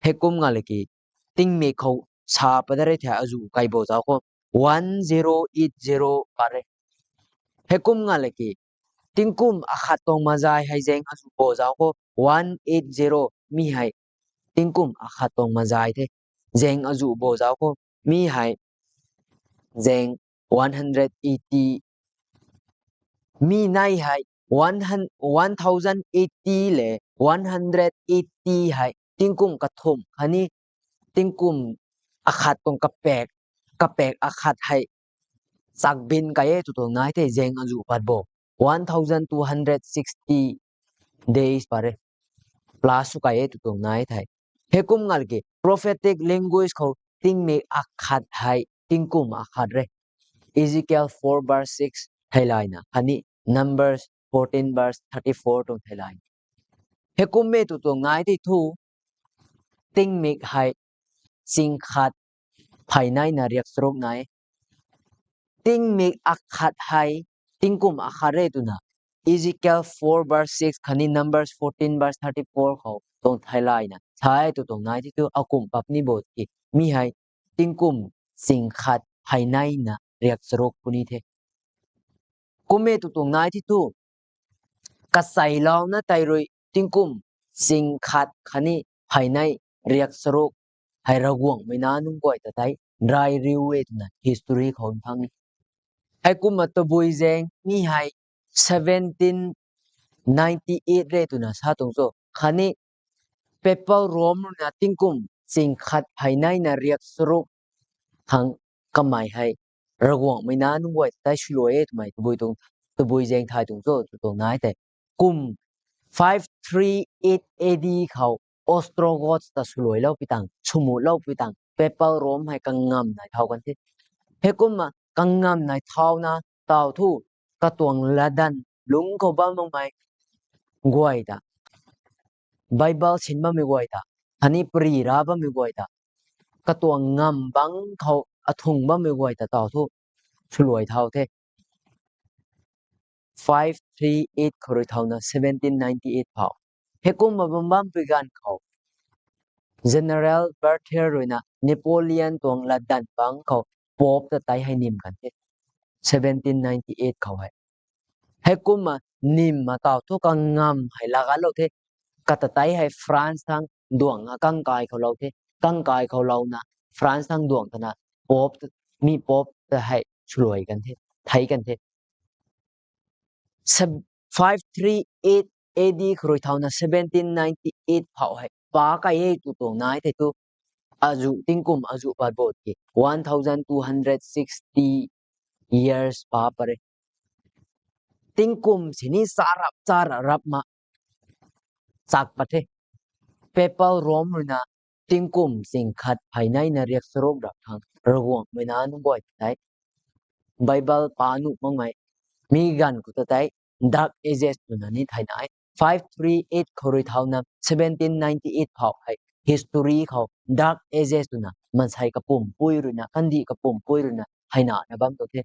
Heikum nga le ki tingmik khou sa pat dat re thei azuh kai bo zauc khou. One zero eight zero pat re. Heikum nga le ki tingkum akhat tuang mazai hei zaeng azuh bo zauc khou. One eight zero mi hei tingkum akhat tuang mazai the. Zaeng azuh bo zauc khou. Mi hei zaeng one hundred eighty. Mi nai hei one hun-, one thousand eighty le one hundred eighty hei tingkum kathumh khatni tingkum akhat tuang kapek, kapek akhat hei chakbin kai e tw tuang nai the zaeng azuh pat bo. One thousand two hundred sixty days pat re. Plus sw kai e tw tuang nai the. Heikum nga le ki prophetic language khou tingmik akhat hei tingkum akhat re. Ezekiel four verse six theilayna khatni Numbers fourteen verse thirty-four tuang theilayna. Heikum e tw tuang nai the thu tingmik hei ching khat phey naina riak charuk nai. Tingmik akhat hei tingkum akhat re twna Ezekiel four verse six khatni Numbers fourteen verse thirty-four khou tuang theilayna sa e tw tuang nai the thu akumh pat ni bo ki mi hei tingkum ching khat phey naina riak charuk puni the. Kum e tw tuang nai the thu kacheilouna tei rui tingkum ching khat khatni phey nai riak charuk hei Ravguangc mei nac nunc guay ta tei rai riu e twna history khou nthang ni. Heikumna tabui zaeng mi hei seventeen ninety-eight re twna sa tuang cho. Khatni Papal Rome ruina tingkum ching khat phey naina riak charuk khang kamei hei Ravguangc mei nac nunc guay ta tei swluai e twmei tabui tuang, tabui zaeng thay tuang cho tw tuang nai the. Kum five three eight A D khou Ostrogoths ta swluailou pi tang, swmutlou pi tang, Papal Rome hei kangam nai thau kan the. Heikumna kangam nai thauna taw thu katuang latdanv lungc khou bam makmei guay ta, Bible sin bammei guay ta, khatni pary ra bammei guay ta, katuang ngamv bangc khou athung bammei guay ta taw thu swluai thau the. Five three eight khou rui thauna seventeen ninety eight phau. Heikumna bam bampui ganv khou General Berthier ruina Napoleon tuang latdanv bangc khou Pope ta tei hei nim kan the. Seventeen ninety eight khou hei. Heikumna nim ma taw thu kangamv hei laa ganlou the. Kata tei hei France thangc duang a kangkai khou lou the. Kangkai khou louna France thangc duang tana Pope, mi Pope ta hei swluai kan the, thei kan the. Five three eight A D khou rui thauna seventeen ninety eight phau hei pa kai e tw tuang nai the tu. Azuh tingkum azuh pat bot ki one thousand two hundred sixty years pa pat re. Tingkum sini charap charap ma chak pat the. Papal Rome ruina tingkum ching khat phey naina riak charuk rap khang Ravguangc mei nac nunc guay ta tei Bible pa nuh makmei mi ganv khou ta tei Dark Ages twna ni thei nai. Five three eight khou rui thauna seventeen ninety eight phau hei history khou Dark Ages twna maansei kapumpui ruina, kandih kapumpui ruina hei nana bam tu the.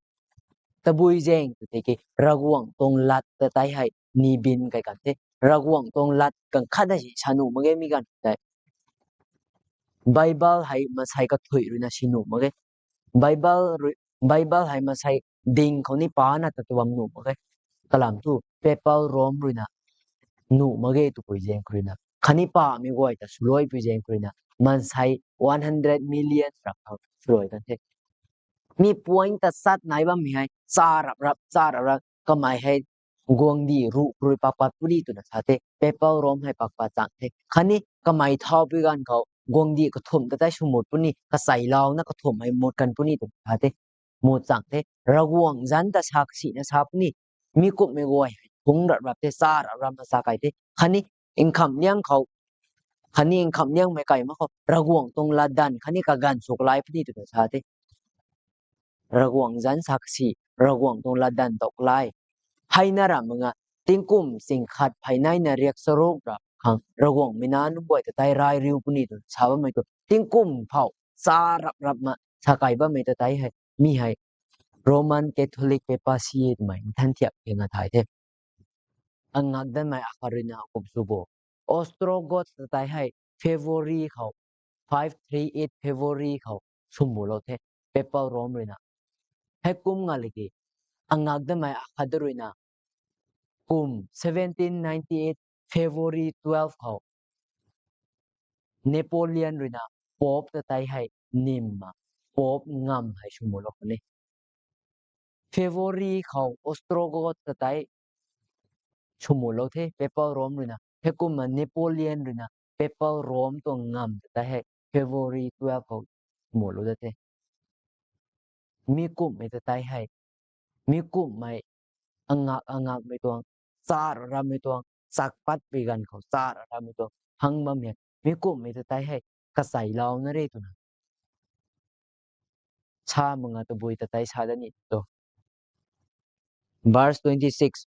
Tabui zaeng tw tiki Ravguangc tuang lat ta tei hei ni bin kai kan the. Ravguangc tuang lat ganv khatna si sa nuh mak ge mi ganv tei. Bible hei maansei kathuic ruina si nuh mak ge. Bible hei maansei ding khou ni pana ta tuang nuh mak ge. Kalam thu Papal Rome ruina nuh mak ge twpui zaeng khou ruina, khatni pamei guay ta swluaipui zaeng khou ruina maansei one hundred million rap khang swluai kan the. Mi point ta chat nai bammei hei charap rap charap rap kamei hei guangcdic ruh rui pakpat puni twna sa the. Papal Rome hei pakpat chang the. Khatni kamei thaupui ganv khou guangcdic kathumh ta tei swmut puni, kacheilouna kathumh hei mut kan puni twna sa the. Mut chang the. Ravguangc zanc ta sa kasina sa puni. Mi kumhmei guay hei phungc rap rap the, charap rap na sa kai the. Khatni nkhamh liang khou, khatni nkhamh liangmei kai mak khou Ravguangc tuang latdanv khatni kaganv sw kalai puni twna sa the. Ravguangc zanc sa kasi, Ravguangc tuang latdanv tow kalai. Heina ramh mak nga, tingkum ching khat phey naina riak charuk rap khang Ravguangc mei nac nunc guay ta tei rai riu puni twna sa bammei tu tingkum phau charap rap ma sa kai bammei ta tei hei, mi hei Roman Catholic Papacy twmei nthan thiak khe nga thay the. Angak danmei akhat ruina kum sw bo, Ostrogoth ta tei hei February khou, five three eight February khou swmulou the, Papal Rome ruina. Heikum nga liki, angak danmei akhat ruina kum seventeen ninety eight February twelve khou Napoleon ruina Pope ta tei hei nim ma, Pope ngamv hei swmulou kan e. February khou Ostrogoth ta tei swmulou the, Papal Rome ruina. Heikumna Napoleon ruina Papal Rome tuang ngamv ta tei hei February twelve khou swmulou da the. Mi kumhmei ta tei hei, mi kumhmei angak angakmei tuang, char rammei tuang, chakpatpui ganv khou char rammei tuang hang bam e. Mi kumhmei ta tei hei kacheilouna re twna sa mak nga tabui ta tei sa da ni tu. Verse twenty six.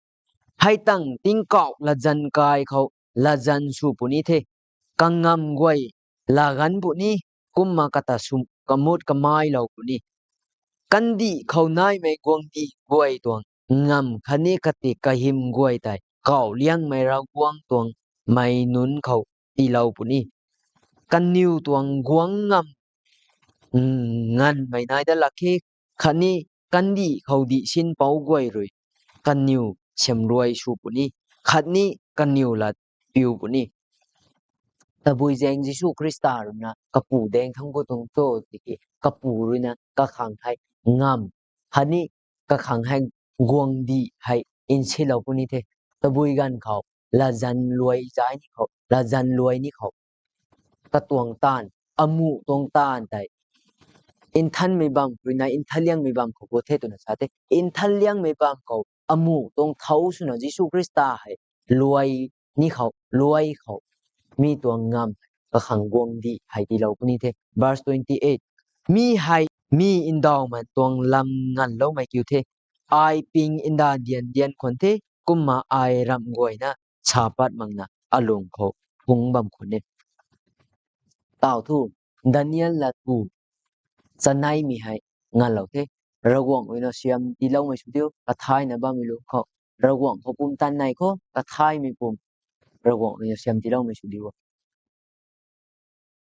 Hei tangv tingkauh latzan kai khou latzan sw puni the. Kangamv guay laa ganv puni, kumna kata sw kamut kamailou puni. Kandih khou naimei guangcdic guay tuang ngamv khatni katik kahym guay tei kauh liangmei Ravguangc tuang mei nunc khou tiilou puni. Kaniw tuang guangc ngamv nganvmei nai dat lak khe, khatni kandih khou dihsin pouc guay rui kaniw siamruai sw puni, khatni kaniw lat piu puni. Tabui zaeng Jisu Khrista ruina kapu daeng thangc khou tuang cho tiki kapu ruina kakhang hei ngamv khatni kakhang hei guangcdic hei nsilou puni the. Tabui ganv khou latzan luai zai ni khou, latzan luai ni khou, katuang taanv, amuh tuang taanv tei nthanmei bam ruina nthanliangmei bam khou gu the twna sa the. Nthanliangmei bam khou amuh tuang thau swna Jisu Khrista hei luai ni khou, luai khou, mi tuang ngamv kakhang guangcdic hei tiilou puni the. Verse twenty eight. Mi hei mi ndauhman tuang lam nganvloumei kiu the. Ai ping nda dian dian khwan the, kumna ai ramh guayna sa pat makna alung khou phungc bam khwan e. Tau thu, Daniel lat pu chaneimei hei nganlou the. Ravguangc rui na siam tiiloumei sw diu, kathayna bammei lu khou. Ravguangc khou pumtan nei khou, kathaymei pum. Ravguangc rui na siam tiiloumei sw diu.